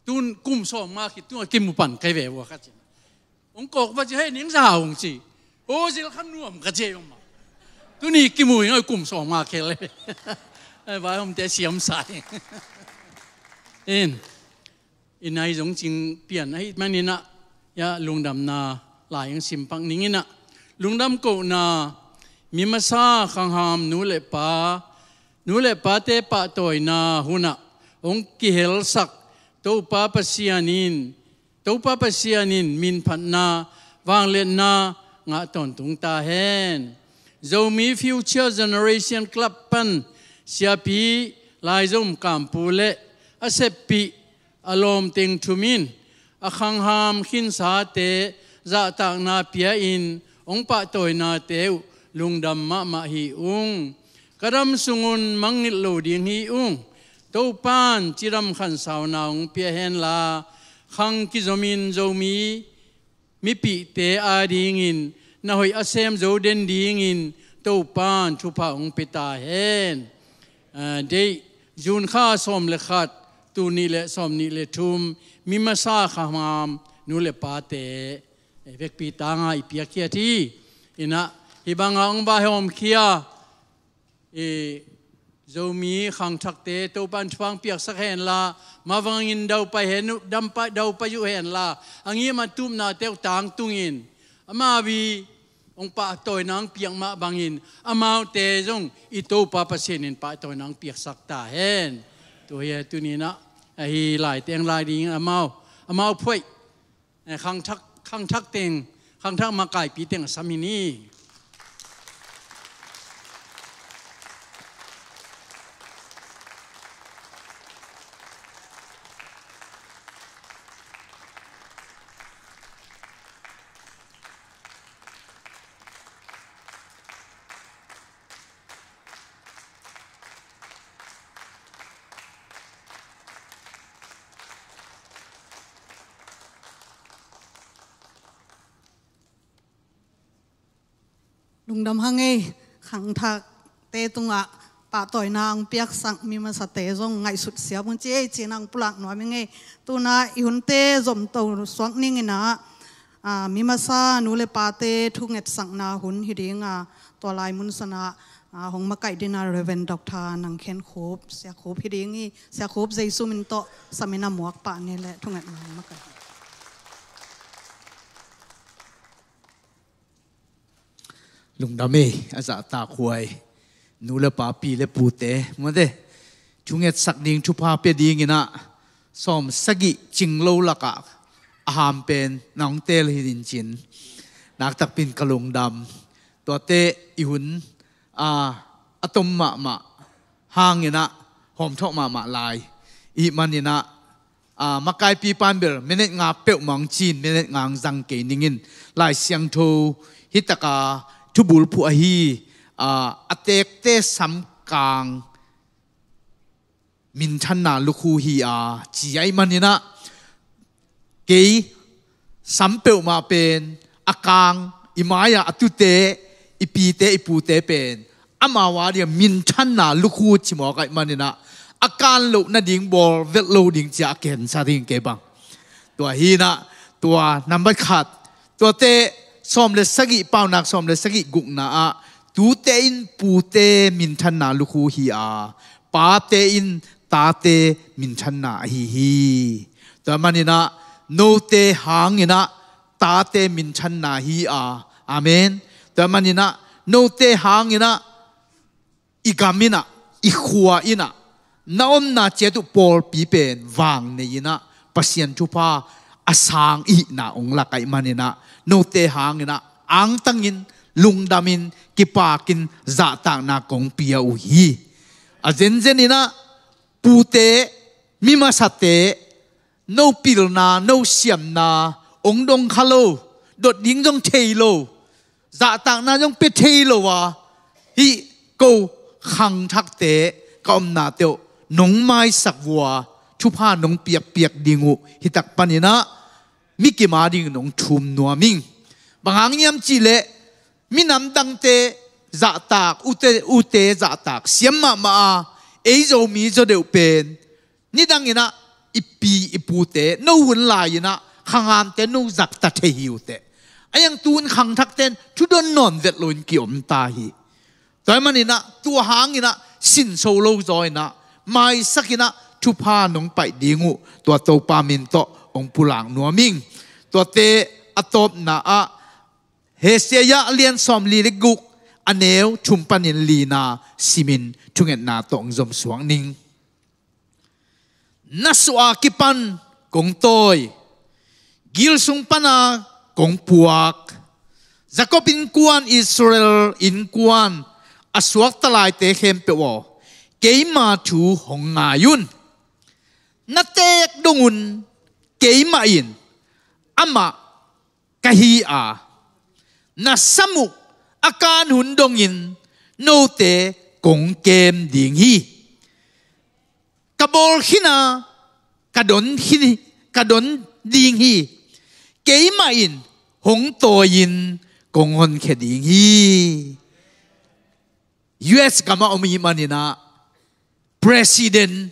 tun kum sawmnga khit tun a kimu pan kai ve vua ka ci. Hong kawk va ci, "Hei, ning za hong ci. O, zil khan nuam," ka ci ei bangmah. Tuni kimu ing a, kum sawmnga khel le. Ei, vaihawmte siamsa ing. In. I nai zong cing pian ahih manin ah, ya, lungdamna lai ong sim pak ning in ah. Lungdam kohna, mi masa khangham nu le pa, nu le pate pahtawina hun ah hong kihelsak Topa Pasian in, Topa Pasian in min phatna, vangliatna ngah tawntung ta hen. Zomi Future Generation Club pan siapi Laizom Kampu le a seppih a lawmteng thum in a khangham khinsate zahtakna pia-in hong pahtawinate uh lungdam mahmah hi ung. Ka dam sungun mangngilh lo ding hi ung. Topan cidam khansauna hong pia henla, khang kizomin Zomi mipihte adingin na hoih a sem zo den dingin Topan thupha hong pia ta hen. Ah, date June kha sawm le khat, tul nih le sawmnih le thum, mi masa khangham nu le pate, eh, vekpi tanga i piakkhiat hi. In ah, hih banga hong vaihawmkhia i Zomi khangthakte Topan thupha hong piaksak henla, mavangin daupai hen uh, dampa-, daupai uh henla, a ngim a tupnate uh tangtungin, amau i hong pahtawina hong piak mah bangin, amaute zong i Topa Pasian in pahtawina hong piaksak ta hen. Tua hi a, tuni in ah, ahi laiteng lai ding amau, amau phuaih, eh, khangthak, khangthak teng, khangthak makaipi teng a sam hi ni. Lungdam hang ei, khangthakte tungah pahtawina hong piaksak mi masate zong ngaihsut siam un ci ei, ci-in hong pulak nuam ing ei. Tu-in ah i hunte zomto suak ning in ah, ah, mi masa nu le pate thungetsakna hun hi ding a, tua lai mun sanah, ah, hong makaih dingin ah Reverend Doctor Nang Khen Khup, Sia Khup hi ding hi, Sia Khup Jesu min tawh samin a muak pah ni le thungetna hong makaih. Lungdam ei, a zahtakhuai nu le pa, pi le pute, mate, thungetsak ding, thupha pia ding in ah sawm sagih cing lo lakah a ham pen na hong teel hi in cin, naktakpi in ka lungdam. Tuate i hun, a, a tom mahmah hang in ah hawmthawh mahmah lai. Ahih manin ah, a, makaipi pan bel minute nga peuhmah hong ci-in, minute nga hong zang kei ning in, Lai Siangtho hi taka thubulphuh ahi, a, a teekte samkang minthanna lukhu hi a, ci ahih manin ah, kei sam peuhmah pen, a kang, i mai-ah a tute, i pite, i pute pen amau a ding a minthanna lukhu cimawk ahih manin ah, a kan loh nading bawl vet lo ding ci-a a khensa ding kei bang. Tua hi in ah, tua nambat khat, tuate sawm le sagih, paunak sawm le sagih gukna ah, tute in pute minthanna lukhu hi a, pate in tate minthanna ahi hi. Tua maninah note hanginah tate minthanna hi a. Amen. Tua maninah note hanginah i gam innah, i khua innah, na omna ciat uh pawlpi pen vang nei innah Pasian thupha a sang ihihna hong lak ahih maninah note hanginah angtangin, lungdamin, kipakin zahtakna kong pia uh hi. A zenzen innah pute, mi masate, no pilna, no siamna hong dong kha lo, dot ding zong thei lo, zahtakna zong pia thei lo a, hih ko khangthakte, ka omnate uh nong maisak vua, thupha nong piakpiak ding uh hitak paninah mi kim a ding nong thum nuam ing. Bang hang hiam cihleh minam dangte zahtak, ute, ute zahtak siam mahmah a, ei Zomi zaw deuh pen nidang innah i pi i pute no hun lai innah khangamte no zakta thei hi uh teh. A iang tu hun khangthakte in thudon nawn vet loin kiom ta hi. Tua ahih maninah tua hanginah sinso lo zaw innah maisak innah thupha nong paih ding uh tua Topa min tawh hong pulak nuam ing. Tuate a tawpna ah Hosea a lian sawmli le guk, a neu thum panin lina simin thungetna tawh hong zom suak ning. Na suah a kipan kong tawi, gil sung pana kong puak. Jakob innkuan, Israel innkuan, a suakta laite khempeuh aw, keima thu hong ngai un. Na teek dong un, keimah in amah ka hi a, na sam uh a kan hun dongin note kong kem ding hi. Ka bawl khin a, ka don khin, ka don ding hi. Keimah in hong tawi-in kong honkhia ding hi. U S gamah om ahih maninah president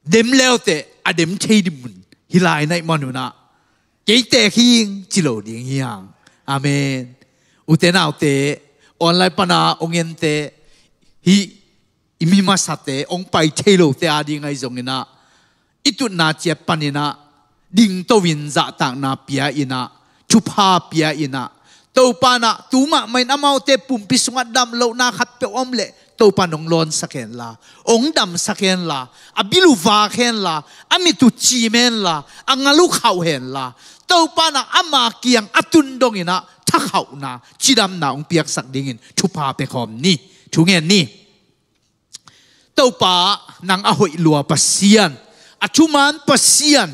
dem leuteh a dem thei ding mun hi lai na hih manunah, kei teek hing ci lo ding hi hang. Amen. Ute naute, online pana hong ente, hih i mi masate, hong pai thei lote a ding ahi zonginah, i tutna ciat paninah dingto-in zahtakna pia innah, thupha pia innah, Topa nah tu mahmah in amaute pumpi sungah damlohna khatpeuh om leh Topa nong lawnsak henla, hong damsak henla, a bil uh vak henla, a mit uh cim henla, a ngal uh khauh henla, Topa nah ama kiang a tun donginah thakhauhna, cidamna hong piaksak dingin thupha pia khawm ni. Thungen ni. Topa, nang a hoih lua Pasian, a thuman Pasian,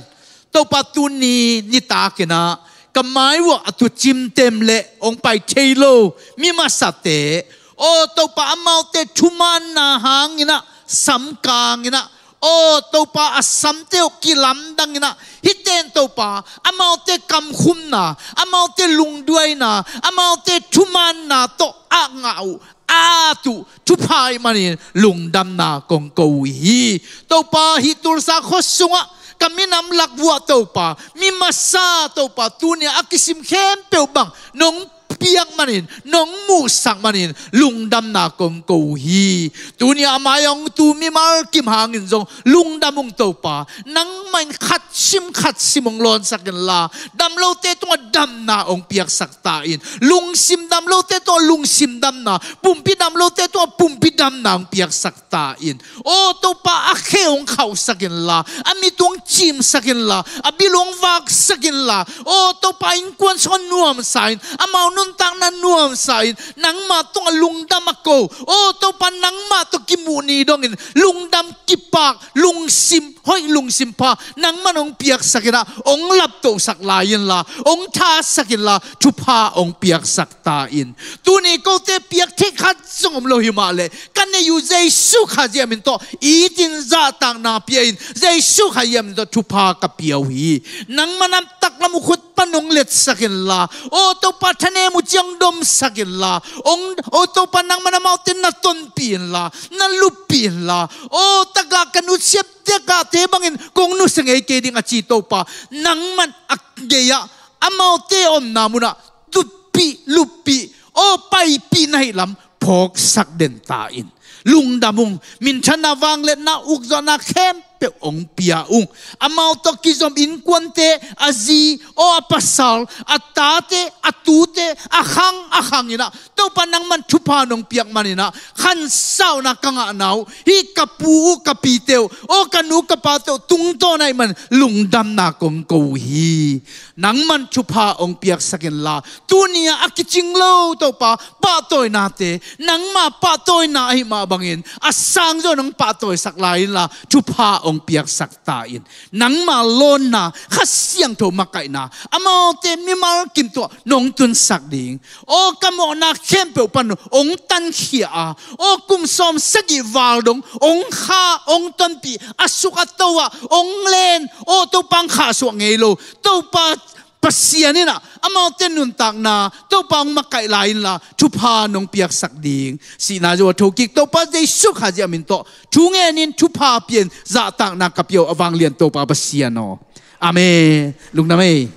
Topa, tuni nitakinah ka mai uah a tucimte le hong pai thei lo mi masate, aw Topa, amaute thumanna hanginah samkanginah, aw Topa, a samte uh kilamdanginah, hihte in Topa, amaute kamkhumna, amaute lungduaina, amaute thumanna tawh a ngah uh, a tuh thupha ahih manin lungdamna kong ko uh hi. Topa, hih Tulsa khua sungah ka minam lak uah Topa, mi masa Topa, tuni a kisim khempeuh bang nong piak manin, nong muhsak manin lungdamna kong ko uh hi. Tuni a mai hong tu mimal kim hangin zong lungdam ung Topa, nangmah in khat sim khat sim hong lawnsak inla, damlote tungah damna hong piaksak ta in. Lungsim damlote tungah lungsim damna, pumpi damlote tungah pumpi damna hong piaksak ta in. Aw Topa, a khe hong khauhsak inla, a mit hong cimsak inla, a bil hong vaksak inla, aw Topa, innkuan sungah nuamsa in, amau nuntakna nuamsa in, nangmah tungah lungdam a ko, aw Topa, nangmah tawh kimuh ni dongin lungdam, kipak, lungsim hoih, lungsim pha nangmah in hong piaksak inah, hong laptohsak lai inla, hong thasak inla, thupha hong piaksak ta in. Tuni kote piak theih khat zong om lo hi mah leh, ka neih uh Jesu Khazih min tawh itin zahtakna pia in, Jesu Khazih min tawh thupha ka pia uh hi. Nangmah na taklam uh khut pan hong letsak inla, aw Topa, thanem uh ciang domsak inla, hong, aw Topa, nangmah in amaute na tonpih inla, na luppih inla, aw tagah ka nusiat, tagahte bangin kong nusia ngei kei ding a ci Topa, nangmah in a gei-ah amaute omna munah tutpih, luppih, aw paipih na hih lam phawksak den ta in. Lungdam ung, minthanna, vangliatna, ukzawhna khempeuh hong pia ung. Amau tawh kizom innkuante, a zi, aw a pasal, a tate, a tute, a khang a khang in ah, Topa nangman thupha nong piak man in ah, khansauna ka ngahna uh, hih ka pu uh, ka pite uh, aw ka nu ka pate uh tungtawn ahih man lungdamna kong ko uh hi. Nangman thupha hong piaksak inla, tuni-ah a kicing lo Topa pahtawinate, nangma pahtawina ahih mah bangin a sangzaw nong pahtawisak lai inla, thupha hong piaksak ta in. Nangma lawnna, Kha Siangtho makaihna, amaute mimal kim tungah nong tunsak ding. Aw ka mawhna khempeuh pan hong tankhia a, aw kum sawm sagih val dong hong kha, hong tonpih, a suk a to ah hong len, aw Topa hong khahsuah ngei lo. Topa Pasian in ah amaute nuntakna Topa hong makaih lai inla, thupha nong piaksak ding. Sihna zo a thokik Topa Jesu Khazih min tawh thu ngenin thupha pian zahtakna ka pia uh, a vanglian Topa Pasian aw. Amen. Lungdam ei.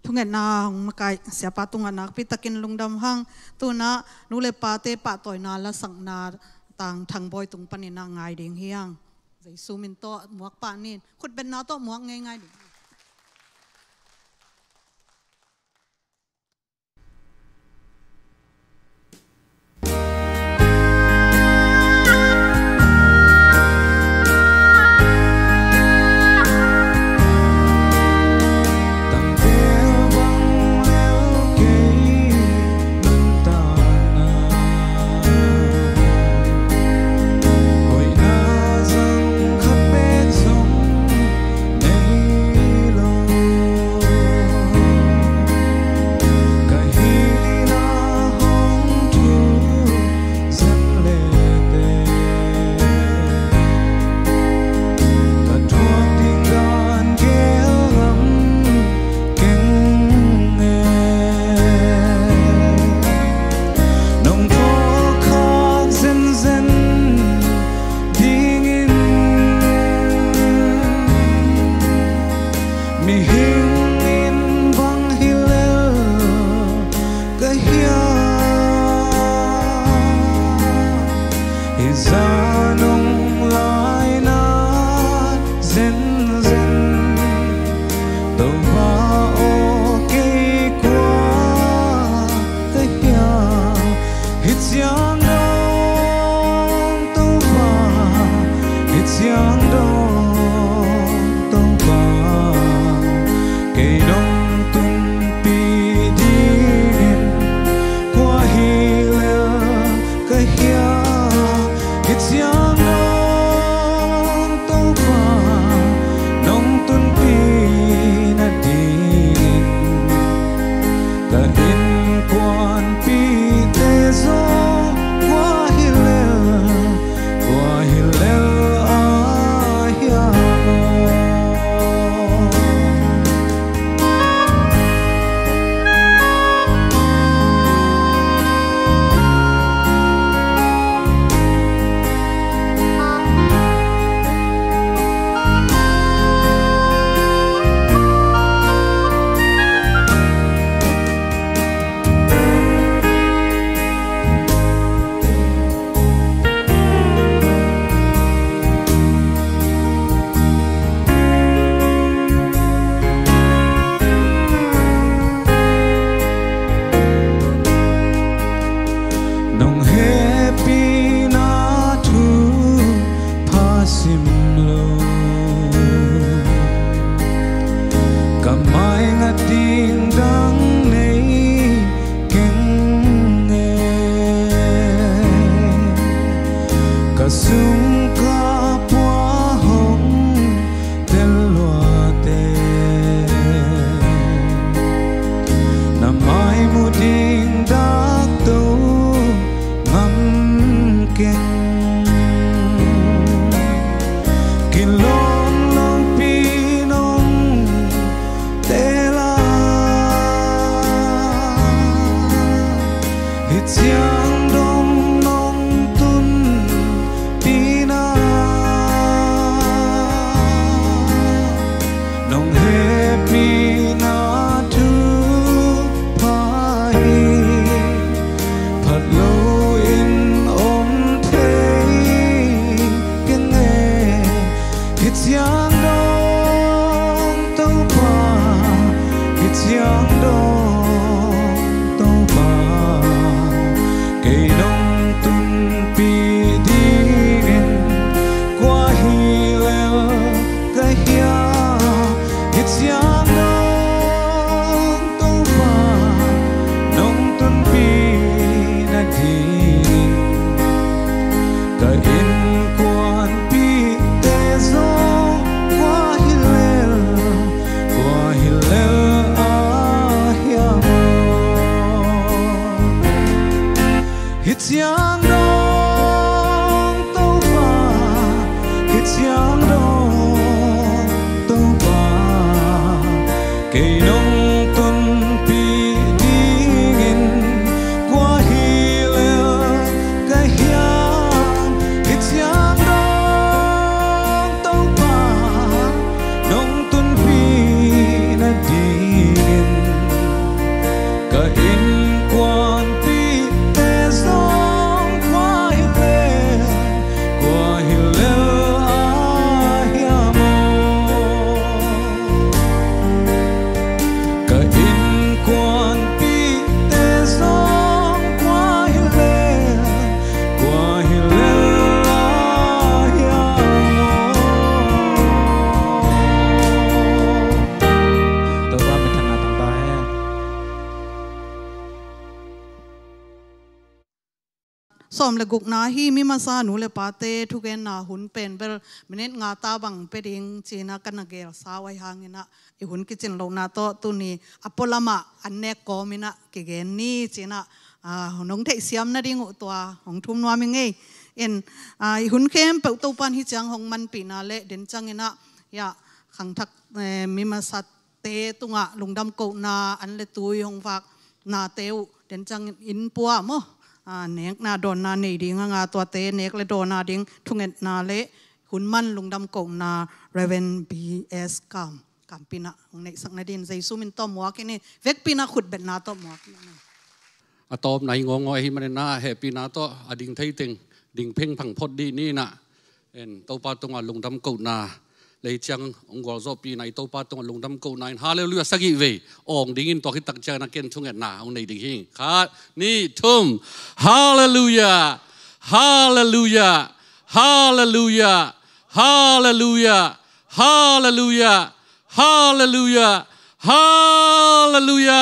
Thungetna hong makaih Siapa tungah nakpi takin lungdam hang. Tunah nu le pate pahtawina lasakna tang Thangbawi tung panin ah ngai ding hi hang. Jesu min tawh muak pah nin, khutbetna tawh muak ngeingai ding. Dingin mihing in bang hi lel ka hia, hih zan hong laina zenzen. Topa aw, kei kua ka hia, hih ciang dong Topa, hih ciang dong Topa, kei nong tunpih dingin kua hi lel ka hia, hih ciang dong Topa, nong tunpih nadingin ka innkuanpihte zong kua hi lel, kua hi lel a hiam aw. Nong hehpihna thupha sim lo, ka mai ngat ding dang nei keng e. Ka sung ka pua hong tel luate, na mai mu ding dak to ngam keng. Kilawm lawmpi nong teel a, hih ciang dong nong tunpihna, nong hehpihna thu sawmtawm le gukna hi. Mi masa nu le pate thugenna hun pen bel minit nga ta bang pe ding cina ka na gel sau ahi hangin ah i hun kicin lohna tawh tuni a pualamah an nek kawmin ah kigen ni cina, ah, nong theihsiam nading uh tua hong thum nuam i ngei. In, ah, i hun khempeuh Topan hi ciang hong manpihna le den ciangin ah, ya, khangthak, eh, mi masa te tungah lungdam kohna an le tui hong vaknate uh den ciangin in pua maw, ah, nekna dawnna nei ding a nga tuate nek le dawnna ding thungetna le hun man lungdam kohna Reverend B S Kam, Kampina hong neihsak nadin Jesu min tawh muak in i vekpina khutbetna tawh muak in. A tawpna hi ngawngaw ahi manin ah hehpihna tawh a ding thei teng ding phengphang phot dih ni in ah, en, Topa tungah lungdam kohna lei ciang hong gualzawhpihna i Topa tungah lungdam kohna in Halleluiah sagih vei awng dingin tua khit tak ciangin a ken thungetna hong nei ding hi. Khat, nih, thum. Halleluiah. Halleluiah. Halleluiah. Halleluiah. Halleluiah. Halleluiah. Halleluiah.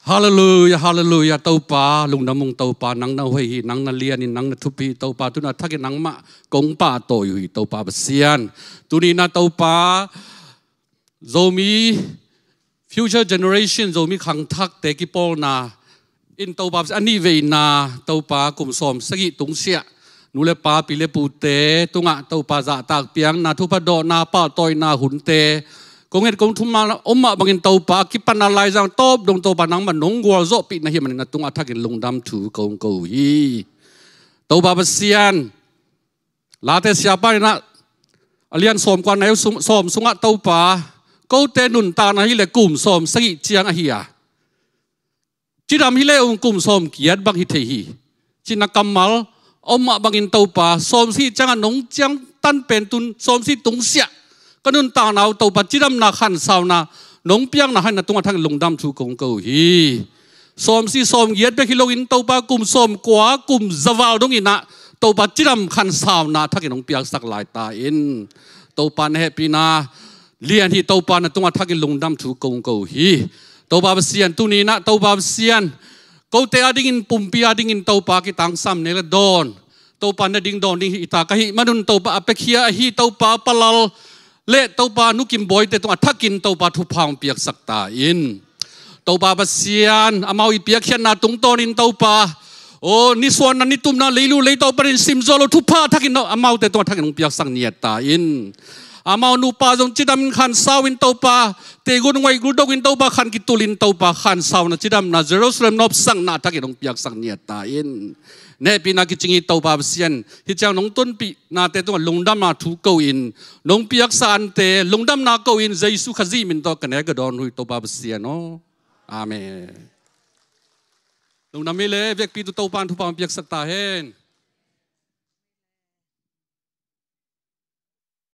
Halleluiah, halleluiah. Topa, lungdam ung Topa, nang na hoih hi, nang na lian in, nang na thupi hi Topa, tuna thakin nangmah kong pahtawi uh hi Topa Pasian. Tuni na Topa, Zomi future generation, Zomi khangthakte kipawlna in Topa Pasian a nih veina Topa kum sawm sagih tungsiah nu le pa, pi le pute tungah Topa zahtak piakna, thupha dawhna, pahtawina hunte kong het kong thum a om mah bangin Topa a kipanna laizang tawp dong Topa nangmah nong gualzawhpihna hi manin na tungah thakin lungdam thu kong ko uh hi. Topa Pasian, Late siapa in ah a lian sawmkua neu sung, sawm sungah Topa, kote nuntakna hi le kum sawm sagih ciang ahi a, cidam hi le ung kum sawm giat bang hi thei hi, cina kammal om mah bangin Topa, sawm sagih ciangah nong ciangtan pen tun sawm sagih tungsiah ka nuntakna uh Topa cidamna khansauna nong piakna hai na tungah thakin lungdam thu kong ko uh hi. Sawm sagih sawm giat bek hi loin Topa kum sawm kua kum za val dongin ah Topa cidam khansauna thakin hong piaksak lai ta in. Topa na hehpihna lian hi Topa, na tungah thakin lungdam thu kong ko uh hi. Topa Pasian, tuni in ah Topa Pasian, kote adingin, pumpi adingin Topa kitangsam nek le dawn Topa na ding dawn ding hi ta ka hih manun Topa a piakhia ahi Topa Palal le Topa Nu Kim Bawi te tungah thakin Topa thupha hong piaksak ta in. Topa Pasian, amau i piakkhiatna tungtawnin Topa, aw, nisuanna nitumna leilu leitaw panin simzaw lo thupha thakin amaute tungah thakin hong piaksak niat ta in. Amau nupa zong cidamin khansau in Topa, tegun ngaihgul dokin Topa, khan kitulin Topa khansauna cidamna Jerusalem nopsakna thakin hong piaksak niat ta in. Nehpihna kicing hi Topa Pasian, hi ciang nong tonpihnate tungah lungdamna thu ko in, nong piaksa ante lungdamna ko in, Jesu Khazih min tawh ka nek ka dawn uh hi Topa Pasian aw. Amen. Lungdam hi le, vekpi tu Topa in thupha hong piaksak ta hen.